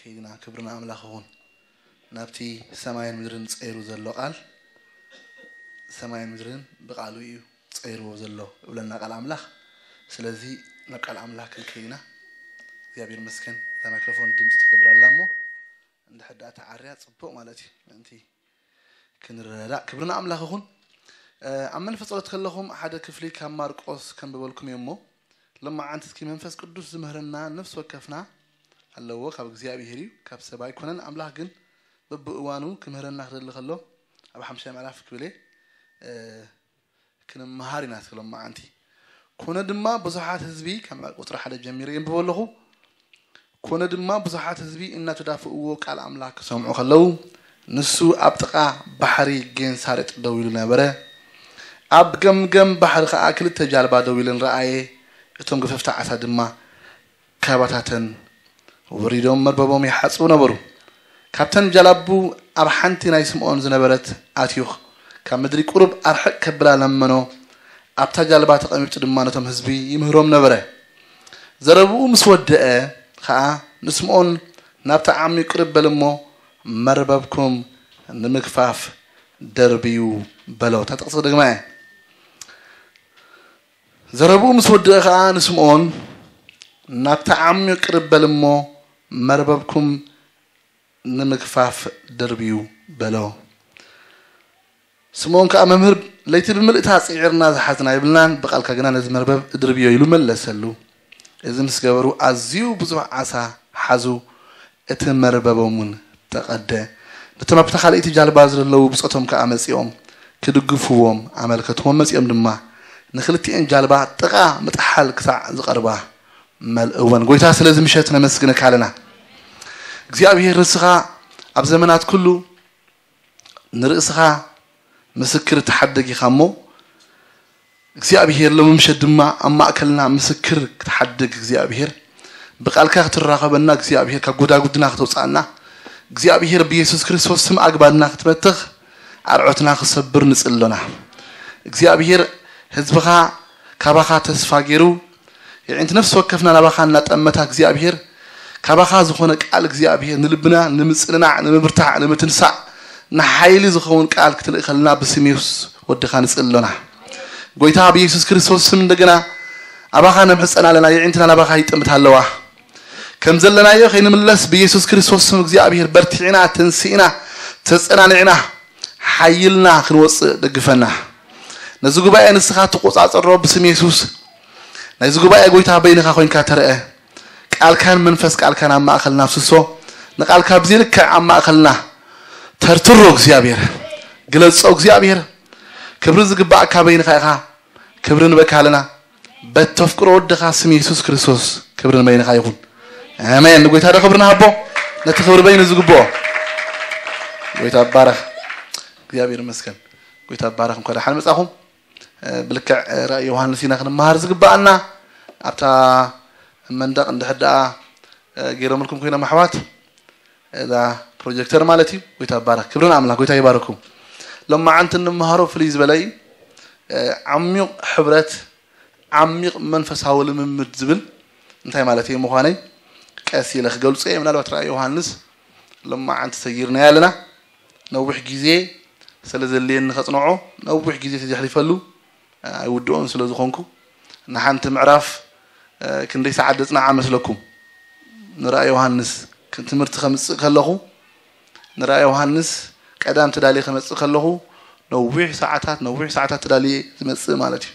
ከይድና ክብሪ ንኣምላኽ ይኹን። ናብቲ ሰማይን ምድርን ጸይሩ ዘሎ ቃል፣ ሰማይን ምድርን ብቃሉ እዩ ጸይርዎ ዘሎ እብለና ቃል ኣምላኽ። ስለዚ ናብ ቃል ኣምላኽ ክንከይድ ኢና። እግዚኣብሔር ይመስገን፣ እዛ ማይክሮፎን ድምፂ ትገብር ኣላ እሞ እንድሕር ደኣ ተዓርያ ጽቡቕ ማለት እዩ። ምእንቲ ክንረዳእ ክብሪ ንኣምላኽ ይኹን። ኣብ መንፈስ ጸሎት ከለኹም ሓደ ክፍሊ ካብ ማርቆስ ከንብበልኩም እየ እሞ፣ ሎማዓንቲ እስኪ መንፈስ ቅዱስ ዝምህረና ነፍሲ ወከፍና ኣለዎ፣ ካብ እግዚኣብሔር እዩ፣ ካብ ሰብ ኣይኮነን። ኣምላኽ ግን በብእዋኑ ክምህረና ክደሊ ከሎ ኣብ ሓምሻይ ምዕራፍ ክብል እየ፣ ክንመሃር ኢና እስኪ ሎማዓንቲ። ኮነ ድማ ብዙሓት ህዝቢ፣ ካብ ቁፅሪ ሓደ ጀሚረ የንብቦ ኣለኹ። ኮነ ድማ ብዙሓት ህዝቢ እናተዳፍእዎ ቃል ኣምላኽ ክሰምዑ ከለዉ፣ ንሱ ኣብ ጥቓ ባሕሪ ጌንሳሬጥ ደው ኢሉ ነበረ። ኣብ ገምገም ባሕሪ ኸኣ ክልተ ጃልባ ደው ኢለን ረኣየ። እቶም ገፈፍቲ ዓሳ ድማ ካባታተን ወሪዶም መርበቦም ይሓጽቡ ነበሩ። ካብተን ጃላቡ ኣብ ሓንቲ ናይ ስምዖን ዝነበረት ኣትዩ፣ ካብ ምድሪ ቁሩብ ኣርሕቕ ከብላ ለመኖ። ኣብታ ጃልባ ተቐሚጡ ድማ ነቶም ህዝቢ ይምህሮም ነበረ። ዘረብኡ ምስ ወደአ ኸኣ ንስምዖን፣ "ናብታ ዓሚ ቅርብ በል እሞ መርበብኩም ንምግፋፍ ደርብዩ" በሎ። እታ ጥቕሲ ክደግማ እየ። ዘረብኡ ምስ ወደአ ኸኣ ንስምዖን፣ "ናብታ ዓሚ ቅርብ በል እሞ መርበብኩም ንምግፋፍ ደርብዩ" በሎ። ስምዖን ከኣ፣ "መምህር፣ ለይቲ ብምልእታ ጽዒርና ዝሓዝና የብልናን፣ ብቓልካ ግና ነዚ መርበብ እድርብዮ" ኢሉ መለሰሉ። እዚ ምስ ገበሩ ኣዝዩ ብዙሕ ዓሳ ሓዙ፣ እቲ መርበቦም እውን ተቐደ። ነቶም ኣብታ ካልኣይቲ ጃልባ ዘለዉ ብጾቶም ከኣ መጺኦም ክድግፍዎም ኣመልከትዎም። መጺኦም ድማ ንክልቲኤን ጃልባ ጥቓ ምጥሓል ክሳዕ ዝቐርባ መልእወን። ጎይታ ስለዚ ምሸት ነመስግነካ ኣለና። እግዚኣብሔር ንስኻ ኣብ ዘመናት ኩሉ ንርእስኻ ምስክር ትሓድግ ኢኻ እሞ፣ እግዚኣብሔር ሎሚ ምሸት ድማ ኣብ ማእከልና ምስክር ክትሓድግ እግዚኣብሔር፣ ብቃልካ ክትራኸበና እግዚኣብሔር፣ ካብ ጎዳጉድና ክተውፅኣና እግዚኣብሔር፣ ብየሱስ ክርስቶስ ስም ኣግባድና ክትመትኽ፣ ኣርዖትና ክሰብር ንጽሊ ኣሎና። እግዚኣብሔር ህዝብኻ ካባኻ ተስፋ ገይሩ፣ የዒንቲ ነፍሲ ወከፍና ናባኻ እናጠመታ እግዚኣብሔር፣ ካባኻ ዝኾነ ቃል እግዚኣብሔር ንልብና ንምጽንናዕ፣ ንምብርታዕ፣ ንምትንሳእ፣ ንሓይሊ ዝኸውን ቃል ክትልእኸልና ብስም የሱስ ወድኻ ንጽሊ ኣሎና። ጎይታ ብየሱስ ክርስቶስ ስም እንደገና ኣባኻ ነምሕጸና ኣለና። የዒንትና ናባኻ ይጥምታ ኣለዋ። ከም ዘለናዮ ከይንምለስ ብየሱስ ክርስቶስ ስም እግዚኣብሔር በርቲዕና፣ ተንሲእና፣ ተጸናኒዕና፣ ሓይልና ክንወጽእ ደግፈና። ነዚ ጉባኤ ንስኻ ትቆጻጸሮ ብስም የሱስ። ናይዚ ጉባኤ ጎይታ በይንኻ ኮይንካ ተረአ። ቃልካን መንፈስ ቃልካን ኣብ ማእከልና ኣፍስሶ። ንቃልካ ብዘይ ልክዕ ኣብ ማእከልና ተርትሮ እግዚኣብሔር። ግለጾ እግዚኣብሔር። ክብሪ ዝግባእካ በይንኻ ኢኻ። ክብሪ ንበካ ኣለና። በተፍቅሮ ወድኻ ስም የሱስ ክርስቶስ ክብሪ ንበይንኻ ይኹን። ኣሜን። ንጎይታ ዶ ክብሪ ንሃቦ? ነቲ ክብሪ በይኑ ዝግብኦ። ጎይታ ባረኽ። እግዚኣብሔር ይመስገን። ጎይታ ባረኽ። እንኳ ደሓን መጻኹም። እ፣ ብልክዕ፣ እ፣ ራእይ ዮሃንስ ኢና ክንመሃር ዝግባኣና። ኣብታ መንደቕ እንድሕር ደኣ፣ እ፣ ገይሮምልኩም ኮይኖም ኣሕዋት፣ እዛ ፕሮጀክተር ማለት እዩ። ጎይታ ባረኽ። ክብሪ ንኣምላኽ። ጎይታ ይባርኩም። ሎማዓንቲ እንመሃሮ ፍልይ ዝበለ እዩ። እ፣ ዓሚቕ ሕብረት፣ ዓሚቕ መንፈሳዊ ልምምድ ዝብል እንታይ ማለት እዩ ምዃነይ ቀስ ኢለ ክገልጾ እየ። ምናልባት ራእይ ዮሃንስ ሎማዓንቲ ሰጊርናዮ ኣለና። ነዊሕ ግዜ ስለ ዘድልየኒ ከጽንዖ፣ ነዊሕ ግዜ ተዘሕሊፈሉ፣ ኣይውድኦን ስለ ዝኾንኩ፣ ንሓንቲ ምዕራፍ፣ እ፣ ክንደይ ሰዓት ዘጽንዓ መስለኩም? ንራእይ ዮሃንስ ክ-፣ ትምህርቲ ከምጽእ ከለኹ፣ ንራእይ ዮሃንስ ቀዳም ተዳልየ ከመጽእ ከለኹ፣ ነዊሕ ሰዓታት፣ ነዊሕ ሰዓታት ተዳልየ ዝመጽእ ማለት እዩ።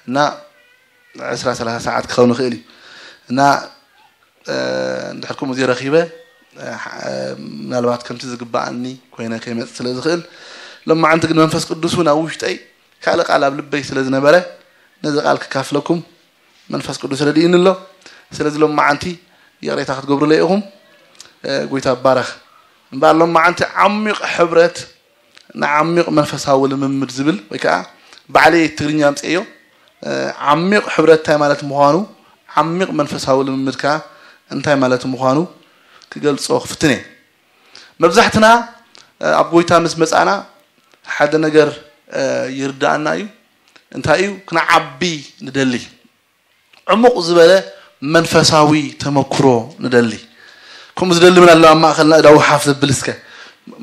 እና ዕስራ ሰላሳ ሰዓት ክኸውን ይኽእል እዩ። እና፣ እ፣ እንድሕር ከምኡ ዘይረኺበ፣ እ፣ ሓ-፣ እ፣ ምናልባት ከምቲ ዝግባኣኒ ኮይነ ከይመጽእ ስለ ዝኽእል፣ ሎማዓንቲ ግን መንፈስ ቅዱስ እውን ኣብ ውሽጠይ ካልእ ቃል ኣብ ልበይ ስለ ዝነበረ፣ ነዚ ቃል ክካፍለኩም መንፈስ ቅዱስ ረድእኒ ኣሎ። ስለዚ ሎማዓንቲ ይቕሬታ ክትገብሩለይ ኢኹም። እ፣ ጎይታ ባረኽ። እምበኣር ሎማዓንቲ ዓሚቕ ሕብረት ንዓሚቕ መንፈሳዊ ልምምድ ዝብል ወይ ከዓ ባዕለይ ትግርኛ ኣምፅኤዮ። እ፣ ዓሚቕ ሕብረት እንታይ ማለት ምዃኑ፣ ዓሚቕ መንፈሳዊ ልምምድ ከዓ እንታይ ማለት ምዃኑ ክገልጾ ክፍትን እየ። መብዛሕትና፣ እ፣ ኣብ ጎይታ ምስ መጻና ሓደ ነገር፣ እ፣ ይርዳኣና እዩ። እንታይ እዩ? ክንዓቢ ንደሊ። ዕሙቕ ዝበለ መንፈሳዊ ተመክሮ ንደሊ። ከምኡ ዝደሊ ምን ኣሎ ኣብ ማእኸልና እዳ ውሓፍ ዘብል እስከ?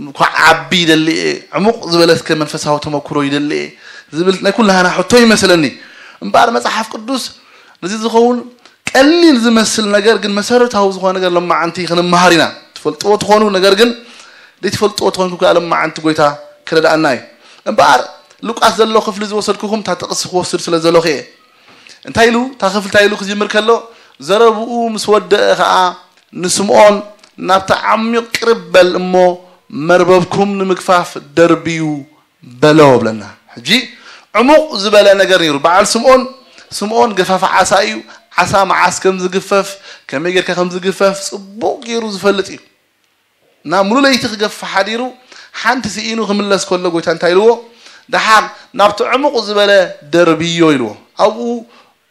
እንኳዕ ዓቢ ይደሊ እየ፣ ዕሙቕ ዝበለ እስከ መንፈሳዊ ተመክሮ ይደሊ እየ ዝብል ናይ ኩላህና ሕቶ ይመስለኒ። እምበኣር መጽሓፍ ቅዱስ ነዚ ዝኸውን ቀሊል ዝመስል ነገር ግን መሰረታዊ ዝኾነ ነገር ሎማዓንቲ ክንመሃር ኢና። ትፈልጥዎ ትኾኑ፣ ነገር ግን ዘይትፈልጥዎ ተኾንኩም ከኣ ሎማዓንቲ ጎይታ ክረድኣና እዩ። እምበኣር ሉቃስ ዘሎ ክፍሊ ዝወሰድኩኹም እታ ጥቕሲ ክወስድ ስለ ዘለኹ እየ። እንታይ ኢሉ እታ ክፍሊ እንታይ ኢሉ ክጅምር ከሎ፣ ዘረብኡ ምስ ወደአ ኸኣ ንስምዖን፣ ናብቲ ዓሚቕ ቅርብ በል እሞ መርበብኩም ንምግፋፍ ደርብዩ በሎ ብለና። ሕጂ ዕሙቕ ዝበለ ነገር ነይሩ። በዓል ስምዖን፣ ስምዖን ገፋፊ ዓሳ እዩ። ዓሳ መዓስ ከም ዝግፈፍ፣ ከመይ ጌርካ ከም ዝግፈፍ ጽቡቕ ገይሩ ዝፈልጥ እዩ። እና ሙሉ ለይቲ ክገፍፍ ሓዲሩ ሓንቲ ስኢኑ ክምለስ ከሎ ጎይታ እንታይ ኢልዎ? ደሓር ናብቲ ዕሙቕ ዝበለ ደርብዮ ኢልዎ። ኣብኡ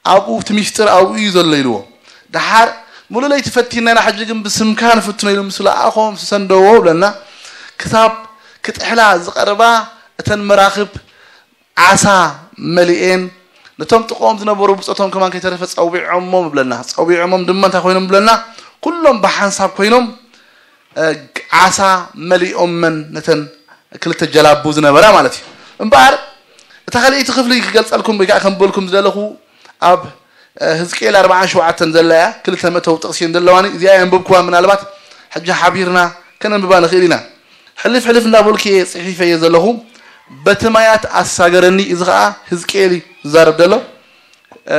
ኣብኡ እቲ ሚስጥር ኣብኡ እዩ ዘሎ ኢልዎ። ደሓር ሙሉ ለይቲ ፈቲናና፣ ሕጂ ግን ብስምካ ንፍትኖ ኢሉ ምስ ለኣኾ፣ ምስ ሰንደዎ ብለና፣ ክሳብ ክጥሕላ ዝቐርባ እተን መራኽብ ዓሳ መሊኤን፣ ነቶም ጥቕኦም ዝነበሩ ብጾቶም ከማን ከይተረፈ ጸዊዖሞም ብለና። ጸዊዖሞም ድማ እንታይ ኮይኖም ብለና? ኩሎም ብሓንሳብ ኮይኖም፣ እ፣ ዓሳ መሊኦመን ነተን ክልተ ጀላቡ ዝነበራ ማለት እዩ። እምበኣር እታ ካልኣይቲ ክፍሊ ክገልጸልኩም ወይ ከዓ ከንብበልኩም ዝደለኹ ኣብ፣ እ፣ ህዝቅኤል ኣርባዓን ሸውዓተን ዘላ እያ። ክልተ መእተዊ ጥቕሲ እየን ዘለዋኒ። እዚኣ የንብብኩዋ፣ ምናልባት ሕጂ ሓቢርና ከነንብባ ንኽእል ኢና። ሕልፍ ሕልፍ እንዳበልኩ እየ ጽሒፈዮ ዘለኹ። በቲ ማያት ኣሳገረኒ፣ እዚ ኸኣ ህዝቅኤል እዩ ዝዛረብ ዘሎ። እ፣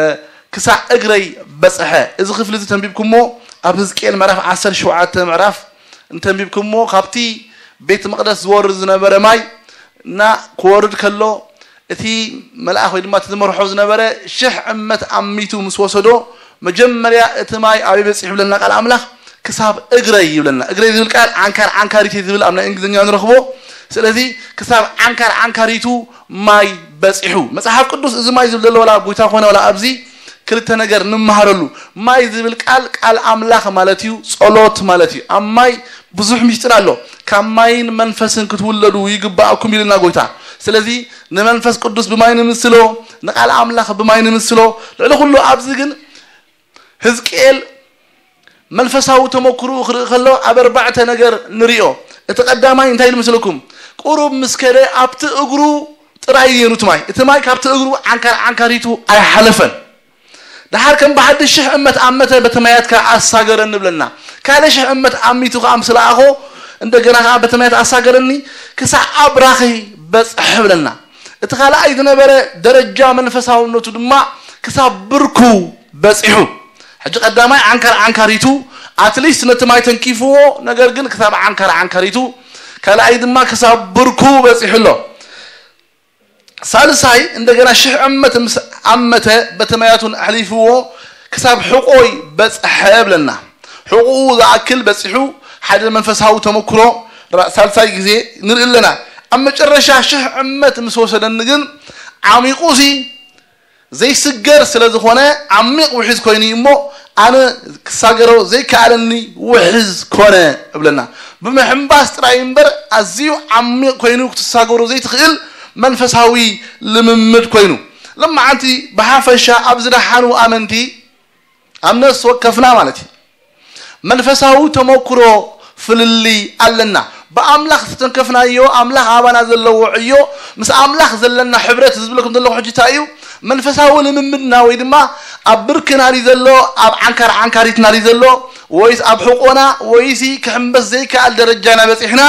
ክሳዕ እግረይ በጽሐ። እዚ ክፍሊ እዚ ተንቢብኩሞ ኣብ ህዝቅኤል ምዕራፍ ዓሰርተ ሸውዓተ ምዕራፍ እንተንቢብኩሞ ካብቲ ቤት መቕደስ ዝወርድ ዝነበረ ማይ እና ክወርድ ከሎ እቲ መልኣኽ ወይ ድማ እቲ ዝመርሖ ዝነበረ ሽሕ ዕመት ኣሚቱ ምስ ወሰዶ መጀመርያ እቲ ማይ ኣበይ በጺሑ ብለና ቃል ኣምላኽ ክሳብ እግረይ ይብለና። እግረይ ዝብል ቃል ዓንካር ዓንካሪት ዝብል ኣብ ናይ እንግሊዝኛ ንረኽቦ። ስለዚ ክሳብ ዓንካር ዓንካሪቱ ማይ በጺሑ። መጽሓፍ ቅዱስ እዚ ማይ ዝብል ዘሎ ዋላ ኣብ ጎይታ ኮነ ዋላ ኣብዚ ክልተ ነገር ንመሃረሉ። ማይ ዝብል ቃል ቃል ኣምላኽ ማለት እዩ፣ ጸሎት ማለት እዩ። ኣብ ማይ ብዙሕ ምስጢር ኣሎ። ካብ ማይን መንፈስን ክትውለዱ ይግባኣኩም ኢልና ጎይታ። ስለዚ ንመንፈስ ቅዱስ ብማይ ንምስሎ፣ ንቃል ኣምላኽ ብማይ ንምስሎ። ልዕሊ ኩሉ ኣብዚ ግን ህዝቅኤል መንፈሳዊ ተመክሮኡ ክርኢ ከሎ ኣብ ኣርባዕተ ነገር ንሪኦ። እቲ ቀዳማይ እንታይ ኢሉ መስለኩም? ቁሩብ ምስ ከደ ኣብቲ እግሩ ጥራይ እዩ ነይሩ እቲ ማይ። እቲ ማይ ካብቲ እግሩ ዓንካር ዓንካሪቱ ኣይሓለፈን። ደሓር ከም ብሓድሽ ሽሕ እመት ኣመተ በቲ ማያት ከኣ ኣሳገረኒ ብለና። ካልእ ሽሕ እመት ኣሚቱ ከኣ ምስ ለኣኾ እንደገና ከኣ በቲ ማያት ኣሳገረኒ ክሳዕ ኣብራኺ በጽሐ ብለና። እቲ ካልኣይ ዝነበረ ደረጃ መንፈሳውነቱ ድማ ክሳብ ብርኩ በጺሑ። ሕጂ ቀዳማይ ዓንካር ዓንካሪቱ ኣትሊስት ነቲ ማይ ተንኪፍዎ፣ ነገር ግን ክሳብ ዓንካር ዓንካሪቱ፣ ካልኣይ ድማ ክሳብ ብርኩ በጺሑ ኣሎ። ሳልሳይ እንደገና ሽሕ ዕመት ምስ ኣመተ በቲ ማያቱን ኣሕሊፍዎ ክሳብ ሕቆይ በጽሐ ብለና። ሕቁኡ ዝኣክል በጺሑ ሓደ መንፈሳዊ ተመክሮ ራ-፣ ሳልሳይ ግዜ ንርኢ ኣለና። ኣብ መጨረሻ ሽሕ ዕመት ምስ ወሰደኒ ግን ዓሚቑሲ ዘይስገር ስለ ዝኾነ ዓሚቕ ውሕዝ ኮይኑ እዩ እሞ ኣነ ክሳገሮ ዘይከኣለኒ ውሕዝ ኮነ እብለና። ብምሕንባስ ጥራይ እምበር ኣዝዩ ዓሚቕ ኮይኑ ክትሳገሮ ዘይትኽእል መንፈሳዊ ልምምድ ኮይኑ። ሎማዓንቲ ብሓፈሻ ኣብ ዝደሓኑ ኣመንቲ ኣብ ነፍሲ ወከፍና ማለት እዩ መንፈሳዊ ተመክሮ ፍልልይ ኣለና። ብኣምላኽ ዝተተንከፍናዮ፣ ኣምላኽ ኣባና ዘለዎ ዕዮ፣ ምስ ኣምላኽ ዘለና ሕብረት ዝብለኩም ዘለኹ ሕጂ እንታይ እዩ? መንፈሳዊ ልምምድና ወይ ድማ ኣብ ብርክና ድዩ ዘሎ፣ ኣብ ዓንካር ዓንካሪትና ድዩ ዘሎ፣ ወይስ ኣብ ሕቆና፣ ወይሲ ክሕምበስ ዘይከኣል ደረጃና በጺሕና?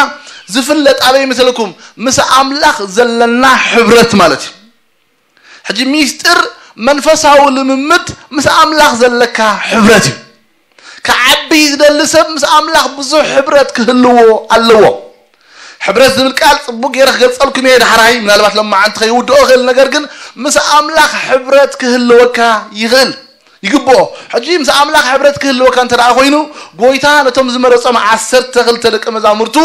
ዝፍለጥ ኣበይ መሰለኩም? ምስ ኣምላኽ ዘለና ሕብረት ማለት እዩ። ሕጂ ሚስጥር መንፈሳዊ ልምምድ ምስ ኣምላኽ ዘለካ ሕብረት እዩ። ክዓቢ ዝደሊ ሰብ ምስ ኣምላኽ ብዙሕ ሕብረት ክህልዎ ኣለዎ። ሕብረት ዝብል ቃል ጽቡቅ ገይረ ክገልጸልኩም እየ ድሕራይ፣ ምናልባት ሎማዓንቲ ከይውድኦ ይኽእል፣ ነገር ግን ምስ ኣምላኽ ሕብረት ክህልወካ ይኽእል፣ ይግብኦ። ሕጂ ምስ ኣምላኽ ሕብረት ክህልወካ እንተ ደኣ ኮይኑ፣ ጎይታ ነቶም ዝመረጾም ዓሰርተ ክልተ ደቀ መዛሙርቱ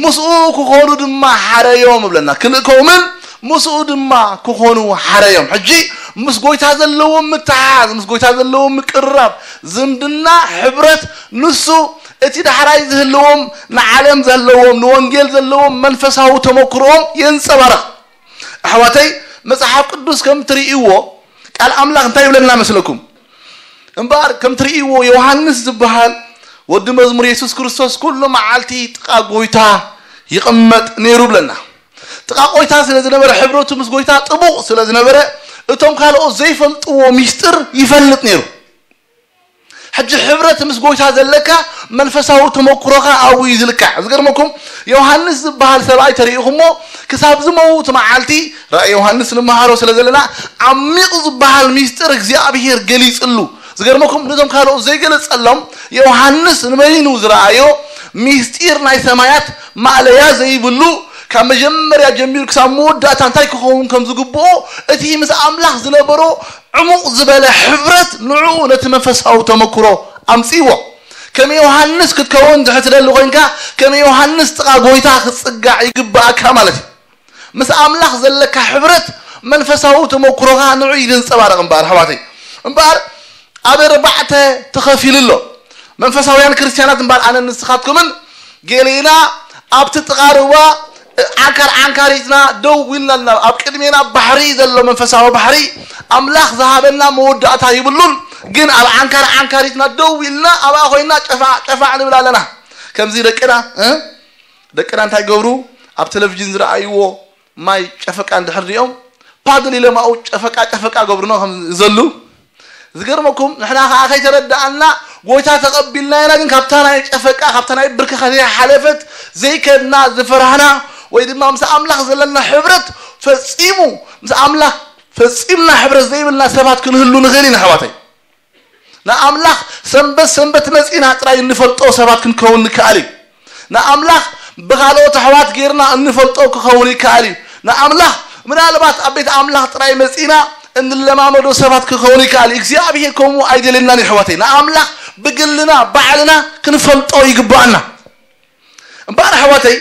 ምስኡ ክኾኑ ድማ ሓረዮም እብለና። ክልእከውምን ምስኡ ድማ ክኾኑ ሓረዮም። ሕጂ ምስ ጎይታ ዘለዎም ምትሓዝ፣ ምስ ጎይታ ዘለዎም ምቅርራብ፣ ዝምድና፣ ሕብረት፣ ንሱ እቲ ዳሕራይ ዝህልዎም፣ ንዓለም ዘለዎም፣ ንወንጌል ዘለዎም መንፈሳዊ ተመክሮኦም የንጸባርቕ። ኣሕዋተይ፣ መጽሓፍ ቅዱስ ከም ትርእይዎ፣ ቃል ኣምላኽ እንታይ ይብለና መስለኩም? እምበኣር ከም ትርእይዎ፣ ዮሃንስ ዝበሃል ወዲ መዝሙር የሱስ ክርስቶስ ኩሉ መዓልቲ ጥቓ ጎይታ ይቕመጥ ነይሩ ብለና። ጥቓ ጎይታ ስለ ዝነበረ፣ ሕብረቱ ምስ ጎይታ ጥቡቕ ስለ ዝነበረ፣ እቶም ካልኦት ዘይፈልጥዎ ሚስጥር ይፈልጥ ነይሩ። ሕጂ ሕብረት ምስ ጎይታ ዘለካ መንፈሳዊ ተመክሮኻ ኣብኡ እዩ ዝልካዕ። ዝገርመኩም፣ ዮሃንስ ዝበሃል ሰብኣይ ተሪኢኹሞ፣ ክሳብ ዝመውት መዓልቲ፣ ራእይ ዮሃንስ ንመሃሮ ስለ ዘለና፣ ዓሚቕ ዝበሃል ሚስጥር እግዚኣብሔር ገሊጽሉ። ዝገርመኩም፣ ነቶም ካልኦት ዘይገለጸሎም፣ ዮሃንስ ንበይኑ ዝረኣዮ ሚስጢር ናይ ሰማያት ማእለያ ዘይብሉ፣ ካብ መጀመርያ ጀሚሩ ክሳብ መወዳእታ እንታይ ክኸውን ከም ዝግብኦ፣ እቲ ምስ ኣምላኽ ዝነበሮ ዕሙቕ ዝበለ ሕብረት ንዕኡ ነቲ መንፈሳዊ ተመክሮ ኣምጽእዎ። ከም ዮሃንስ ክትከውን ትሕትደሊ ኮይንካ፣ ከም ዮሃንስ ጥቓ ጎይታ ክትጽጋዕ ይግብኣካ ማለት እዩ። ምስ ኣምላኽ ዘለካ ሕብረት መንፈሳዊ ተመክሮኻ ንዑ እዩ ዘንጸባርቕ እምበኣር፣ ኣሕዋተይ። እምበኣር ኣብ ኣርባዕተ ተኸፊሉ ኣሎ። መንፈሳውያን ክርስትያናት እምበኣር ኣነን ንስኻትኩምን ገሊእና ኣብቲ ጥቓ ሩባ ዓንካር ዓንካሪትና ደው ኢልና ኣለና። ኣብ ቅድሜና ባሕሪ ዘሎ መንፈሳዊ ባሕሪ፣ ኣምላኽ ዝሃበና መወዳእታ ይብሉን፣ ግን ኣብ ዓንካር ዓንካሪትና ደው ኢልና ኣብኣ ኮይና ጨፋዕ ጨፋዕ ንብል ኣለና። ከምዚ ደቅና እ ደቅና እንታይ ገብሩ? ኣብ ቴሌቪዥን ዝረኣይዎ ማይ ጨፈቃ እንድሕር ሪኦም ፓድል ኢሎም ኣብኡ ጨፈቃ ጨፈቃ ገብሩኖ ከም ዘሉ ዝገርመኩም፣ ንሕና ከዓ ከይተረዳኣና ጎይታ ተቐቢልና ኢና። ግን ካብታ ናይ ጨፈቃ፣ ካብታ ናይ ብርክኻ ዘይሓለፈት፣ ዘይከድና፣ ዝፈራህና፣ ወይ ድማ ምስ ኣምላኽ ዘለና ሕብረት ፈጺሙ፣ ምስ ኣምላኽ ፈጺምና ሕብረት ዘይብልና ሰባት ክንህሉ ንኽእል ኢና፣ ኣሕዋተይ። ንኣምላኽ ሰንበት ሰንበት መጺና ጥራይ እንፈልጦ ሰባት ክንከውን ንከኣል እዩ። ንኣምላኽ ብኻልኦት ኣሕዋት ጌርና እንፈልጦ ክኸውን ይከኣል እዩ። ንኣምላኽ ምናልባት ኣብ ቤት ኣምላኽ ጥራይ መጺና እንለማመዶ ሰባት ክኸውን ይከኣል እዩ። እግዚኣብሔር ከምኡ ኣይደልየናን እዩ፣ ኣሕዋተይ። ንኣምላኽ ብግልና ባዕልና ክንፈልጦ ይግብኣና። እምበኣር ኣሕዋተይ፣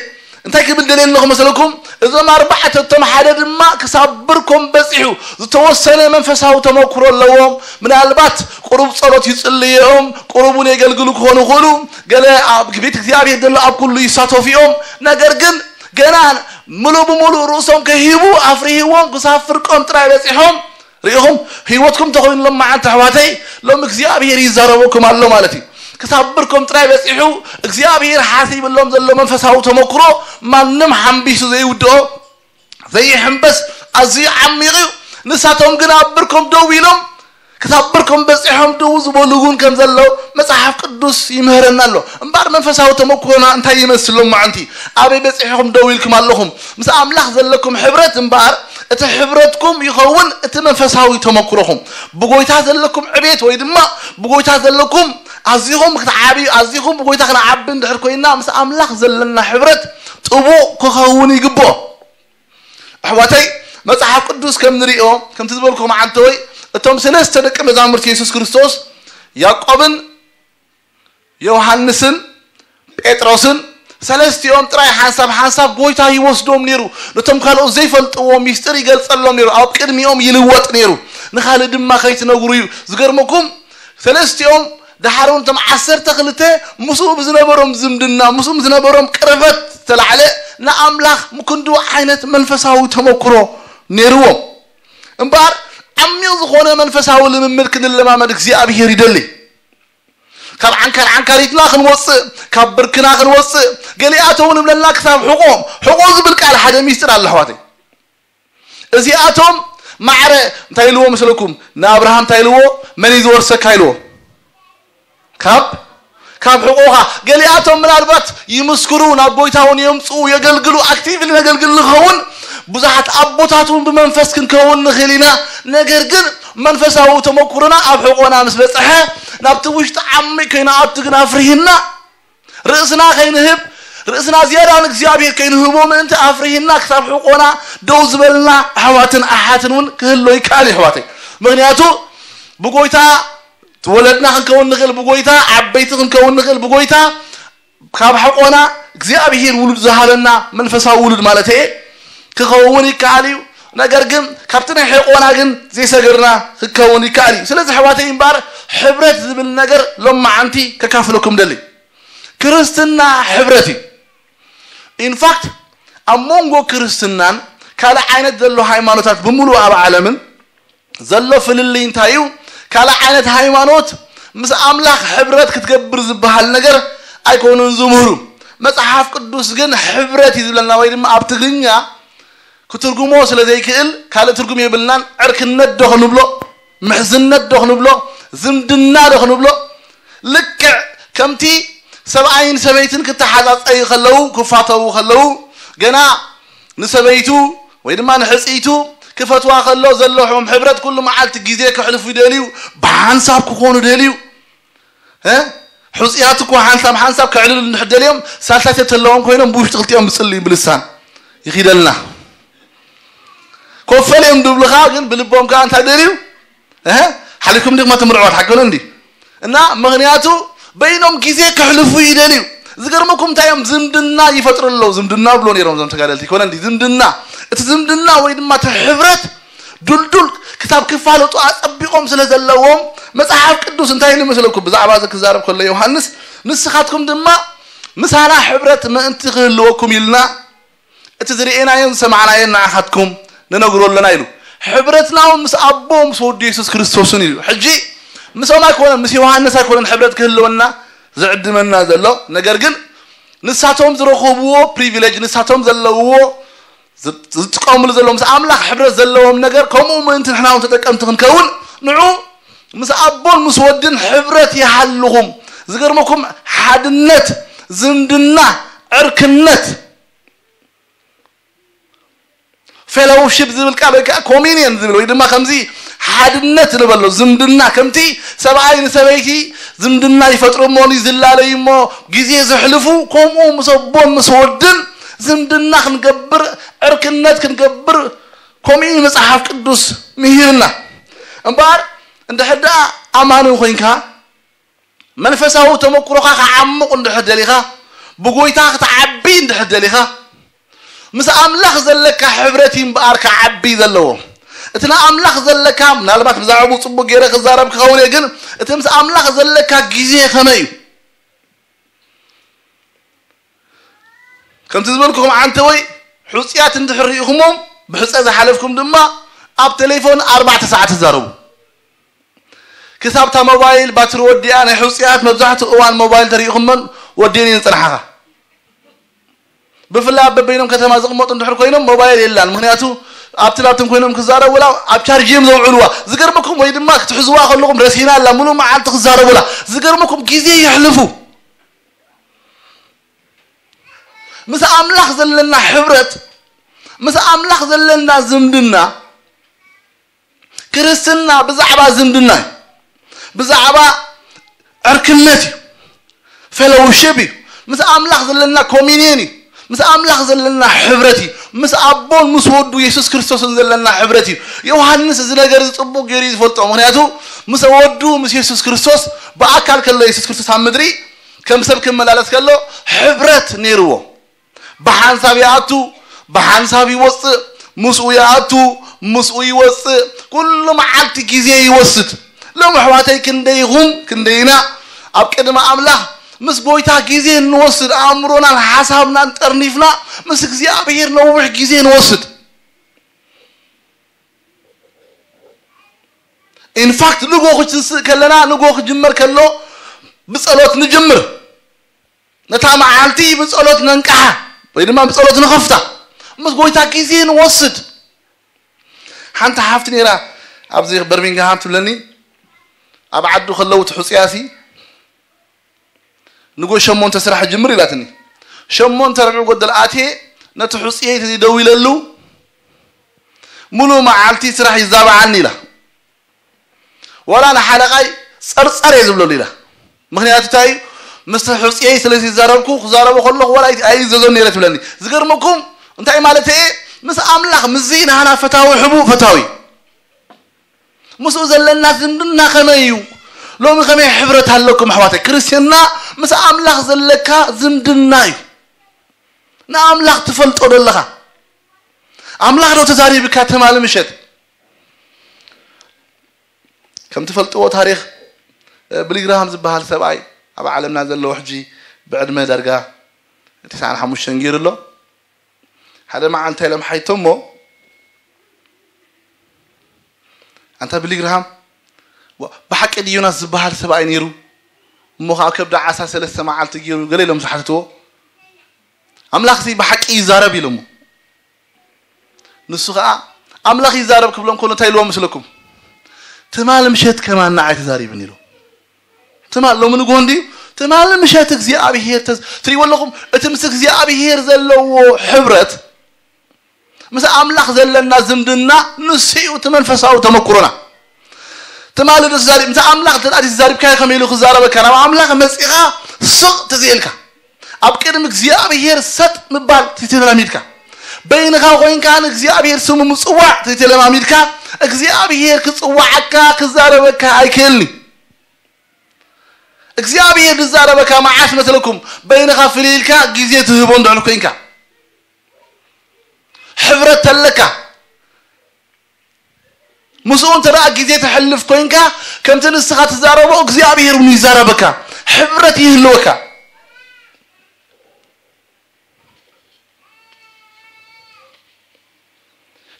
እንታይ ክብል ደልየ ኣለኹ መሰለኩም? እዞም ኣርባዕተ እቶም ሓደ ድማ ክሳብ ብርኮም በጺሑ ዝተወሰነ መንፈሳዊ ተመክሮ ኣለዎም። ምናልባት ቁሩብ ጸሎት ይጽልዩ እዮም፣ ቁሩብ እውን የገልግሉ ክኾኑ ይኽእሉ። ገለ ኣብ ቤት እግዚኣብሔር ዘሎ ኣብ ኩሉ ይሳተፉ እዮም። ነገር ግን ገና ምሉእ ብምሉእ ርእሶም ከሂቡ ኣፍሪህዎም ክሳብ ፍርቆም ጥራይ በጺሖም። ርኢኹም፣ ህይወትኩም ተኾይኑ ሎም መዓልቲ ኣሕዋተይ፣ ሎም እግዚኣብሔር ይዛረበኩም ኣሎ ማለት እዩ። ክሳብ ብርኮም ጥራይ በጺሑ እግዚኣብሔር ሓሲብሎም ዘሎ መንፈሳዊ ተመክሮ ማንም ሓምቢሱ ዘይውድኦ ዘይሕምበስ ኣዝዩ ዓሚቕ እዩ። ንሳቶም ግን ኣብ ብርኮም ደው ኢሎም ክሳብ ብርኮም በጺሖም ደው ዝበሉ እውን ከም ዘለዉ መጽሓፍ ቅዱስ ይምህረና ኣሎ። እምበኣር መንፈሳዊ ተመክሮና እንታይ ይመስል ሎም መዓልቲ? ኣበይ በጺሕኹም ደው ኢልኩም ኣለኹም? ምስ ኣምላኽ ዘለኩም ሕብረት እምበኣር እቲ ሕብረትኩም ይኸውን እቲ መንፈሳዊ ተመክሮኹም። ብጎይታ ዘለኩም ዕቤት ወይ ድማ ብጎይታ ዘለኩም ኣዚኹም ክትዓብዩ፣ ኣዚኹም ብጎይታ ክንዓቢ እንድሕር ኮይና ምስ ኣምላኽ ዘለና ሕብረት ጥቡቕ ክኸውን ይግብኦ። ኣሕዋተይ፣ መጽሓፍ ቅዱስ ከም ንሪኦ፣ ከምቲ ዝበልኩ መዓልተወይ፣ እቶም ሰለስተ ደቂ መዛሙርቲ የሱስ ክርስቶስ፣ ያዕቆብን ዮሃንስን ጴጥሮስን፣ ሰለስቲኦም ጥራይ ሓንሳብ ሓንሳብ ጎይታ ይወስዶም ነይሩ። ነቶም ካልኦት ዘይፈልጥዎ ሚስጥር ይገልጸሎም ነይሩ። ኣብ ቅድሚኦም ይልወጥ ነይሩ። ንኻልእ ድማ ከይትነግሩ እዩ። ዝገርመኩም፣ ሰለስቲኦም ደሓር እውን እቶም ዓሰርተ ክልተ ምስኡ ብዝነበሮም ዝምድና፣ ምስኡ ብዝነበሮም ቅርበት ዝተላዕለ ንኣምላኽ ክንድኡ ዓይነት መንፈሳዊ ተመክሮ ነይርዎም። እምበኣር ዓሚቕ ዝኾነ መንፈሳዊ ልምምድ ክንለማመድ እግዚኣብሔር ይደሊ። ካብ ዓንካር ዓንካሪትና ክንወፅእ፣ ካብ ብርክና ክንወፅእ፣ ገሊኣቶም እውን እብለና ክሳብ ሕቖም፣ ሕቖ ዝብል ቃል ሓደ ሚስጥር ኣሎ ኣሕዋተይ። እዚኣቶም ማዕረ እንታይ ኢልዎ መስለኩም? ንኣብርሃም እንታይ ኢልዎ? መን እዩ ዝወርሰካ ኢልዎ? ካብ ካብ ሕቆኻ። ገሊኣቶም ምናልባት ይምስክሩ፣ ናብ ጎይታ እውን የምፅኡ፣ የገልግሉ፣ ኣክቲቭሊ ነገልግል ንኸውን። ብዙሓት ኣቦታት እውን ብመንፈስ ክንከውን ንኽእል ኢና። ነገር ግን መንፈሳዊ ተመኩሮና ኣብ ሕቆና ምስ በፅሐ ናብቲ ውሽጢ ዓሚቕ ከይንኣቱ ግን ኣፍሪህና ርእስና ከይንህብ፣ ርእስና ዝያዳ ንእግዚኣብሔር ከይንህቦ ምእንቲ ኣፍሪህና ክሳብ ሕቆና ደው ዝበልና ኣሕዋትን ኣሓትን እውን ክህሎ ይከኣል እዩ ኣሕዋተይ። ምክንያቱ ብጎይታ ወለድና ክንከውን ንኽእል፣ ብጎይታ ዓበይቲ ክንከውን ንኽእል፣ ብጎይታ ካብ ሕቆና እግዚኣብሔር ውሉድ ዝሃበና መንፈሳዊ ውሉድ ማለት እየ ክኸውን ይከኣል እዩ። ነገር ግን ካብቲ ናይ ሕቆና ግን ዘይሰገርና ክከውን ይከኣል እዩ። ስለዚ ኣሕዋተይ እምበኣር ሕብረት ዝብል ነገር ሎማዓንቲ ከካፍለኩም ደሊ። ክርስትና ሕብረት እዩ። ኢንፋክት ኣብ መንጎ ክርስትናን ካልእ ዓይነት ዘሎ ሃይማኖታት ብምሉእ ኣብ ዓለምን ዘሎ ፍልልይ እንታይ እዩ? ካልእ ዓይነት ሃይማኖት ምስ ኣምላኽ ሕብረት ክትገብር ዝበሃል ነገር ኣይኮኑን ዝምህሩ። መጽሓፍ ቅዱስ ግን ሕብረት እዩ ዝብለና፣ ወይ ድማ ኣብ ትግርኛ ክትርጉሞ ስለ ዘይክእል ካልእ ትርጉም የብልናን። ዕርክነት ዶ ክንብሎ፣ ምሕዝነት ዶ ክንብሎ፣ ዝምድና ዶ ክንብሎ፣ ልክዕ ከምቲ ሰብኣይን ሰበይትን ክተሓጻጸዩ ከለዉ፣ ክፋተዉ ከለዉ፣ ገና ንሰበይቱ ወይ ድማ ንሕጽይቱ ክፈትዋ ከሎ ዘለዎም ሕብረት፣ ኩሉ መዓልቲ ግዜ ከሕልፉ ይደልዩ፣ ብሓንሳብ ክኾኑ ደልዩ። እ? ሕጹያት እኮ ሓንሳብ ሓንሳብ ከዕልሉ እንድሕር ደልዮም፣ ሳልሳት ተለዎም ኮይኖም ብውሽጢ ክልቲኦም ብጽልዩ ብልሳን ይኺደልና። ኮፈል እዮም ድብሉኻ፣ ግን ብልቦም ከኣ እንታይ ደልዩ? እ? ሓሊፍኩም ዲኹም ትምርዕዋ፣ ሓቂ ነው እንዲ? እና ምኽንያቱ በይኖም ግዜ ከሕልፉ ይደልዩ። ዝገርመኩም እንታይ እዮም? ዝምድና ይፈጥሩ ኣለዉ። ዝምድና ብሎ ነይሮም እዞም ተጋደልቲ። ይኮነ እንዲ ዝምድና፣ እቲ ዝምድና ወይ ድማ እቲ ሕብረት ድልዱል ክሳብ ክፋለጡ ኣጸቢቖም ስለ ዘለዎም፣ መጽሓፍ ቅዱስ እንታይ ኢሉ መስለኩም? ብዛዕባ እዚ ክዛረብ ከሎ ዮሃንስ፣ "ንስኻትኩም ድማ ምሳና ሕብረት ምእንቲ ክህልወኩም ኢልና እቲ ዝርኤናዮን ዝሰማዕናዮን ንዓኻትኩም ንነግሮ ኣለና" ኢሉ። ሕብረትና እውን ምስ ኣቦ ምስ ወዱ የሱስ ክርስቶስን እዩ። ሕጂ ምስኦም ኣይኮነን፣ ምስ ዮሃንስ ኣይኮነን ሕብረት ክህልወና ዝዕድመና ዘሎ። ነገር ግን ንሳቶም ዝረኸብዎ ፕሪቪሌጅ፣ ንሳቶም ዘለውዎ ዝ-፣ ዝጥቀምሉ ዘለዉ ምስ ኣምላኽ ሕብረት ዘለዎም ነገር፣ ከምኡ ምእንቲ ንሕና እውን ተጠቀምቲ ክንከውን፣ ንዑ ምስ ኣቦን ምስ ወድን ሕብረት ይሃልኹም። ዝገርመኩም ሓድነት፣ ዝምድና፣ ዕርክነት፣ ፌሎውሺፕ ዝብል ቃል ወይ ከዓ ኮሚኒየን ዝብል ወይ ድማ ከምዚ ሓድነት ንበሎ፣ ዝምድና፣ ከምቲ ሰብኣይ ንሰበይቲ ዝምድና ይፈጥሩ እሞ ዝላለዩ እሞ ግዜ ዘሕልፉ፣ ከምኡ ምስ ኣቦን ምስ ወድን ዝምድና ክንገብር፣ ዕርክነት ክንገብር፣ ከምኡ እዩ መጽሓፍ ቅዱስ ምሂርና። እምበኣር እንድሕር ደኣ ኣማኒ ኮይንካ፣ መንፈሳዊ ተመክሮኻ ክዓምቕ እንድሕር ደሊኻ፣ ብጎይታ ክትዓቢ እንድሕር ደሊኻ፣ ምስ ኣምላኽ ዘለካ ሕብረት እዩ እምበኣር ክዓቢ ዘለዎ። እቲ ንኣምላኽ ዘለካ፣ ምናልባት ብዛዕባኡ ጽቡቕ ገይረ ክዛረብ ክኸውን እየ፣ ግን እቲ ምስ ኣምላኽ ዘለካ ግዜ ከመይ እዩ? ከምቲ ዝበልኩኹም፣ ዓንተወይ፣ ሕጹያት እንድሕር ርኢኹሞም፣ ብሕጸ ዝሓለፍኩም ድማ ኣብ ቴሌፎን ኣርባዕተ ሰዓት ትዛረቡ። ክሳብ እታ ሞባይል ባትሪ ወዲኣ፣ ናይ ሕጹያት መብዛሕትኡ እዋን ሞባይል ተሪኢኹመን ወዲኤን እየን ዝጸንሓኻ። ብፍላይ ኣብ በበይኖም ከተማ ዝቕመጡ እንድሕር ኮይኖም ሞባይል የላን። ምኽንያቱ ኣብቲ ላብቶም ኮይኖም ክዛረቡላ ኣብ ቻርጅ እዮም ዘውዕልዋ። ዝገርመኩም ወይ ድማ ክትሕዝዋ ከለኹም ረሲና ኣላ፣ ምሉእ መዓልቲ ክዛረቡላ። ዝገርመኩም ግዜ የሕልፉ። ምስ ኣምላኽ ዘለና ሕብረት፣ ምስ ኣምላኽ ዘለና ዝምድና፣ ክርስትና ብዛዕባ ዝምድና እዩ። ብዛዕባ ዕርክነት እዩ። ፌሎውሺፕ እዩ። ምስ ኣምላኽ ዘለና ኮሚኒየን እዩ። ምስ ኣምላኽ ዘለና ሕብረት እዩ። ምስ ኣቦን ምስ ወዱ የሱስ ክርስቶስን ዘለና ሕብረት እዩ። ዮሃንስ እዚ ነገር እዚ ጽቡቕ ገይሩ እዩ ዝፈልጦ። ምኽንያቱ ምስ ወዱ ምስ የሱስ ክርስቶስ ብኣካል ከሎ፣ የሱስ ክርስቶስ ኣብ ምድሪ ከም ሰብ ክመላለስ ከሎ ሕብረት ነይርዎ። ብሓንሳብ ይኣቱ፣ ብሓንሳብ ይወጽእ፣ ምስኡ ይኣቱ፣ ምስኡ ይወጽእ። ኩሉ መዓልቲ ግዜ ይወስድ። ሎም ኣሕዋተይ ክንደይኹም ክንደይና ኣብ ቅድሚ ኣምላኽ ምስ ጎይታ ግዜ እንወስድ፣ ኣእምሮናን ሓሳብናን ጠርኒፍና ምስ እግዚኣብሔር ነዊሕ ግዜ ንወስድ። ኢንፋክት ንጎ ክትስእ ከለና፣ ንጎ ክጅመር ከሎ ብጸሎት ንጅምር። ነታ መዓልቲ ብጸሎት ነንቅሓ ወይ ድማ ብጸሎት ንኸፍታ። ምስ ጎይታ ግዜ ንወስድ። ሓንቲ ሓፍቲ ነይራ ኣብዚ በርሚንግሃም ትብለኒ፣ ኣብ ዓዱ ከለዉ እቲ ሕጹያሲ ንጎ ሸሞንተ ስራሕ ጅምር ኢላትኒ። ሸሞንተ ርብዒ ጎደል ኣትየ ነቲ ሕጹየይ ተደዊለሉ ሙሉእ መዓልቲ ስራሕ ይዛባዓኒ ኢላ። ዋላ ንሓለቓይ ጸርጸር እየ ዝብለሉ ኢላ። ምኽንያቱ እንታይ እዩ? ምስቲ ሕጹየይ ስለ ዝዛረብኩ፣ ክዛረቦ ከለኹ ዋላ ኣይ-፣ ኣይእዘዞን ነይረ ትብለኒ። ዝገርመኩም እንታይ ማለት እየ? ምስ ኣምላኽ፣ ምስዚ ናህና ፈታዊ ሕቡእ ፈታዊ፣ ምስኡ ዘለና ዝምድና ከመይ እዩ? ሎሚ ከመይ ሕብረት ኣለኩም ኣሕዋተይ? ክርስትና ምስ ኣምላኽ ዘለካ ዝምድና እዩ። ንኣምላኽ ትፈልጦ ዶ ኣለኻ? ኣምላኽ ዶ ተዛሪብካ ትማሊ ምሸት? ከም ትፈልጥዎ ታሪኽ፣ እ፣ ብሊግራሃም ዝበሃል ሰብኣይ ኣብ ዓለምና ዘለዎ ሕጂ ብዕድመ ዳርጋ ትስዓን ሓሙሽተን ገይሩ ኣሎ። ሓደ መዓልቲ ኢሎም ሓይቶሞ፣ "ኣንታ ብሊግራሃም፣ ብሓቂ ድዩ ዮናስ ዝበሃል ሰብኣይ ነይሩ? እሞ ከዓ ከብዲ ዓሳ ሰለስተ መዓልቲ ገይሩ ገለ ኢሎም ዝሓትትዎ። ኣምላኽ ሲ ብሓቂ ይዛረብ ኢሎሞ። ንሱ ከዓ ኣምላኽ ይዛረብ ክብሎም ከሎ እንታይ ኢልዎም መስለኩም? ትማል ምሸት ከማን ንዓይ ተዛሪብን ኢሉ። ትማል ሎሚ ንግሆ እንድዩ? ትማል ምሸት እግዚኣብሔር ተዝ-፣ ትሪእዎ ኣለኹም? እቲ ምስ እግዚኣብሔር ዘለዎ ሕብረት፣ ምስ ኣምላኽ ዘለና ዝምድና ንሱ እዩ እቲ መንፈሳዊ ተመክሮና። ትማል ዶ ተዛሪብ-፣ ምስ ኣምላኽ እንተ ደኣ ተዛሪብካዮ ከመይ ኢሉ ክዛረበካ? ናብ ኣምላኽ መጺኻ ስቕ ትዝኢልካ። ኣብ ቅድሚ እግዚኣብሔር ሰጥ ምባል ትተላሚድካ። በይንኻ ኮይንካ ንእግዚኣብሔር ስሙ ምጽዋዕ ትተለማሚድካ። እግዚኣብሔር ክጽዋዓካ ክዛረበካ ኣይክእልኒ። እግዚኣብሔር ዝዛረበካ መዓስ መሰለኩም? በይንኻ ፍልይ ኢልካ ግዜ ትህቦ እንድሕር ኮይንካ። ሕብረት ተለካ። ምስኡ እንተ ደኣ ግዜ ተሕልፍ ኮይንካ፣ ከምቲ ንስኻ ትዛረቦ እግዚኣብሔር እውን ይዛረበካ። ሕብረት ይህልወካ።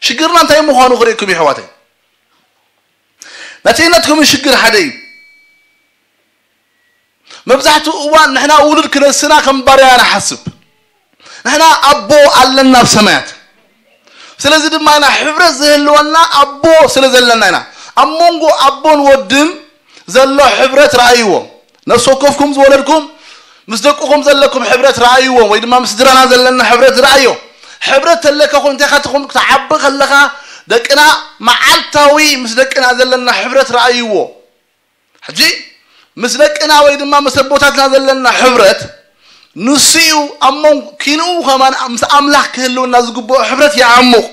ሽግርና እንታይ ምዃኑ ክርእየኩም እዩ፣ ኣሕዋተይ። ናተይነትኩም ሽግር ሓደ እዩ። መብዛሕትኡ እዋን ንሕና ውሉድ ክነስና ከም ባርያ ንሓስብ። ንሕና ኣቦ ኣለና ኣብ ሰማያት። ስለዚ ድማ ኢና ሕብረት ዝህልወና ኣቦ ስለ ዘለና ኢና። ኣብ መንጎ ኣቦን ወድን ዘሎ ሕብረት ረኣይዎ። ነፍሲ ወከፍኩም ዝወለድኩም ምስ ደቅኹም ዘለኩም ሕብረት ረኣይዎ፣ ወይ ድማ ምስ ስድራና ዘለና ሕብረት ረኣዮ። ሕብረት ተለካ ኮንተ ኢኻ ትኹን ክትዓቢ ከለኻ ደቅና መዓልታዊ ምስ ደቅና ዘለና ሕብረት ረኣይዎ። ሕጂ ምስ ደቅና ወይ ድማ ምስ ኣቦታትና ዘለና ሕብረት ንሱ እዩ ኣብ መንጎ ኪንኡ ከማን ምስ ኣምላኽ ክህልወና ዝግብኦ ሕብረት ይዓሙቕ።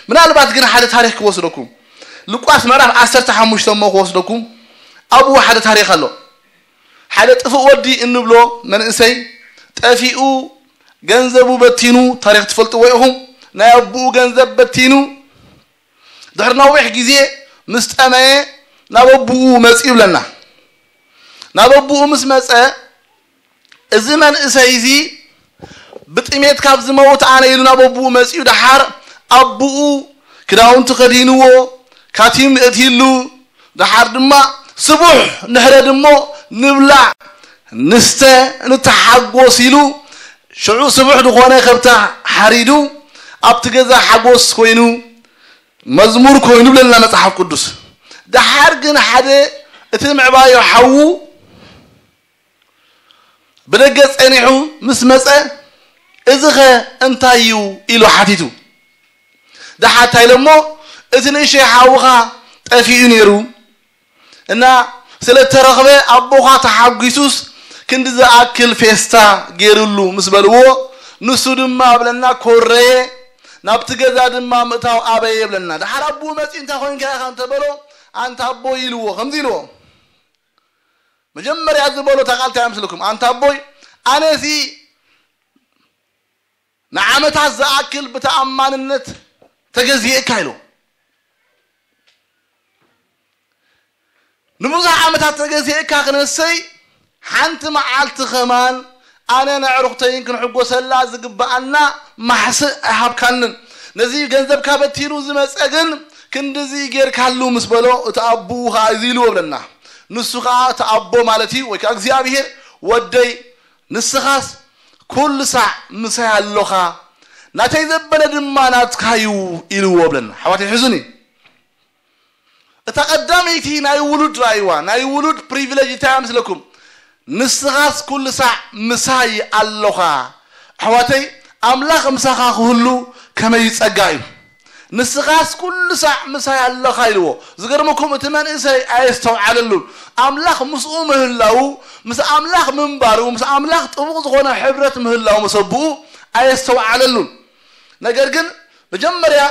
ምናልባት ግን ሓደ ታሪኽ ክወስደኩም። ሉቃስ ምዕራፍ ዓሰርተ ሓሙሽተ እሞ ክወስደኩም። ኣብኡ ሓደ ታሪኽ ኣሎ። ሓደ ጥፉእ ወዲ እንብሎ መንእሰይ ጠፊኡ ገንዘቡ በቲኑ፣ ታሪኽ ትፈልጥዎ ኢኹም። ናይ ኣቦኡ ገንዘብ በቲኑ ድሕሪ ነዊሕ ግዜ ምስ ጠመየ ናብ ኣቦኡ መጺኡ ይብለና። ናብ ኣቦኡ ምስ መጸ፣ እዚ መንእሰይ እዚ ብጥሜት ካብ ዝመውት ኣነ ኢሉ ናብ ኣቦኡ መጺኡ፣ ደሓር ኣቦኡ ክዳውንቲ ከዲንዎ፣ ካቲም እትይሉ፣ ደሓር ድማ ስቡሕ ንሕረድ እሞ ንብላዕ ንስተ ንተሓጎስ ኢሉ፣ ሽዑ ስቡሕ ዝኾነ ከብታ ሓሪዱ ኣብቲ ገዛ ሓጎስ ኮይኑ መዝሙር ኮይኑ ብለና መጽሓፍ ቅዱስ። ደሓር ግን ሓደ እቲ ምዕባዮ ሓዉ ብደገ ጸኒሑ ምስ መጸ፣ "እዚኸ እንታይ እዩ?" ኢሉ ሓቲቱ። ደሓር እንታይ ኢሎሞ፣ "እቲ ንእሸይ ሓውኻ ጠፊኡ ነይሩ እና ስለ እተረኽበ ኣቦኻ ተሓጒሱስ ክንዲ ዝኣክል ፌስታ ገይሩሉ" ምስ በልዎ፣ ንሱ ድማ ኣብለና ኮረየ፣ ናብቲ ገዛ ድማ ምእታው ኣበየ ይብለና። ደሓር ኣቦኡ መጺኡ "እንታይ ኮይንካ ኢኻ?" እንተ በሎ፣ "ኣንታ ኣቦይ" ኢልዎ፣ ከምዚ ኢልዎ። መጀመርያ ዝበሎ እታ ቃል እንታይ ኣምስልኩም? "ኣንታ ኣቦይ፣ ኣነሲ ንዓመታት ዝኣክል ብተኣማንነት ተገዚኤካ" ኢሉ። ንብዙሕ ዓመታት ተገዚኤካ ክነሰይ፣ ሓንቲ መዓልቲ ከማን ኣነ ንዕሩኽተይን ክንሕጎሰላ ዝግብኣና ማሕስእ ኣይሃብካንን። ነዚ ገንዘብካ በቲኑ ዝመጸ ግን ክንድዚ ጌርካሉ ምስ በሎ፣ እቲ ኣቦኡ ኸዓ እዚ ኢልዎ ብለና። ንሱ ኸዓ እቲ ኣቦ ማለት እዩ፣ ወይ ከዓ እግዚኣብሔር፣ "ወደይ፣ ንስኻስ ኩሉ ሳዕ ምሳይ ኣሎኻ፣ ናተይ ዘበለ ድማ ናትካ እዩ" ኢልዎ ብለና። ኣሕዋተይ፣ ሕዙኒ። እታ ቀዳመይቲ ናይ ውሉድ ረኣይዋ፣ ናይ ውሉድ ፕሪቪሌጅ እንታይ እያ መስለኩም? "ንስኻስ ኩሉ ሳዕ ምሳይ ኣሎኻ።" ኣሕዋተይ፣ ኣምላኽ ምሳኻ ክህሉ ከመይ ጸጋ እዩ። "ንስኻስ ኩሉ ሳዕ ምሳይ ኣሎኻ" ኢልዎ። ዝገርመኩም፣ እቲ መንእሰይ ኣየስተውዓለሉን። ኣምላኽ ምስኡ ምህላዉ፣ ምስ ኣምላኽ ምንባሩ፣ ምስ ኣምላኽ ጥቡቕ ዝኾነ ሕብረት ምህላዉ ምስ ኣቦኡ ኣየስተውዓለሉን። ነገር ግን መጀመርያ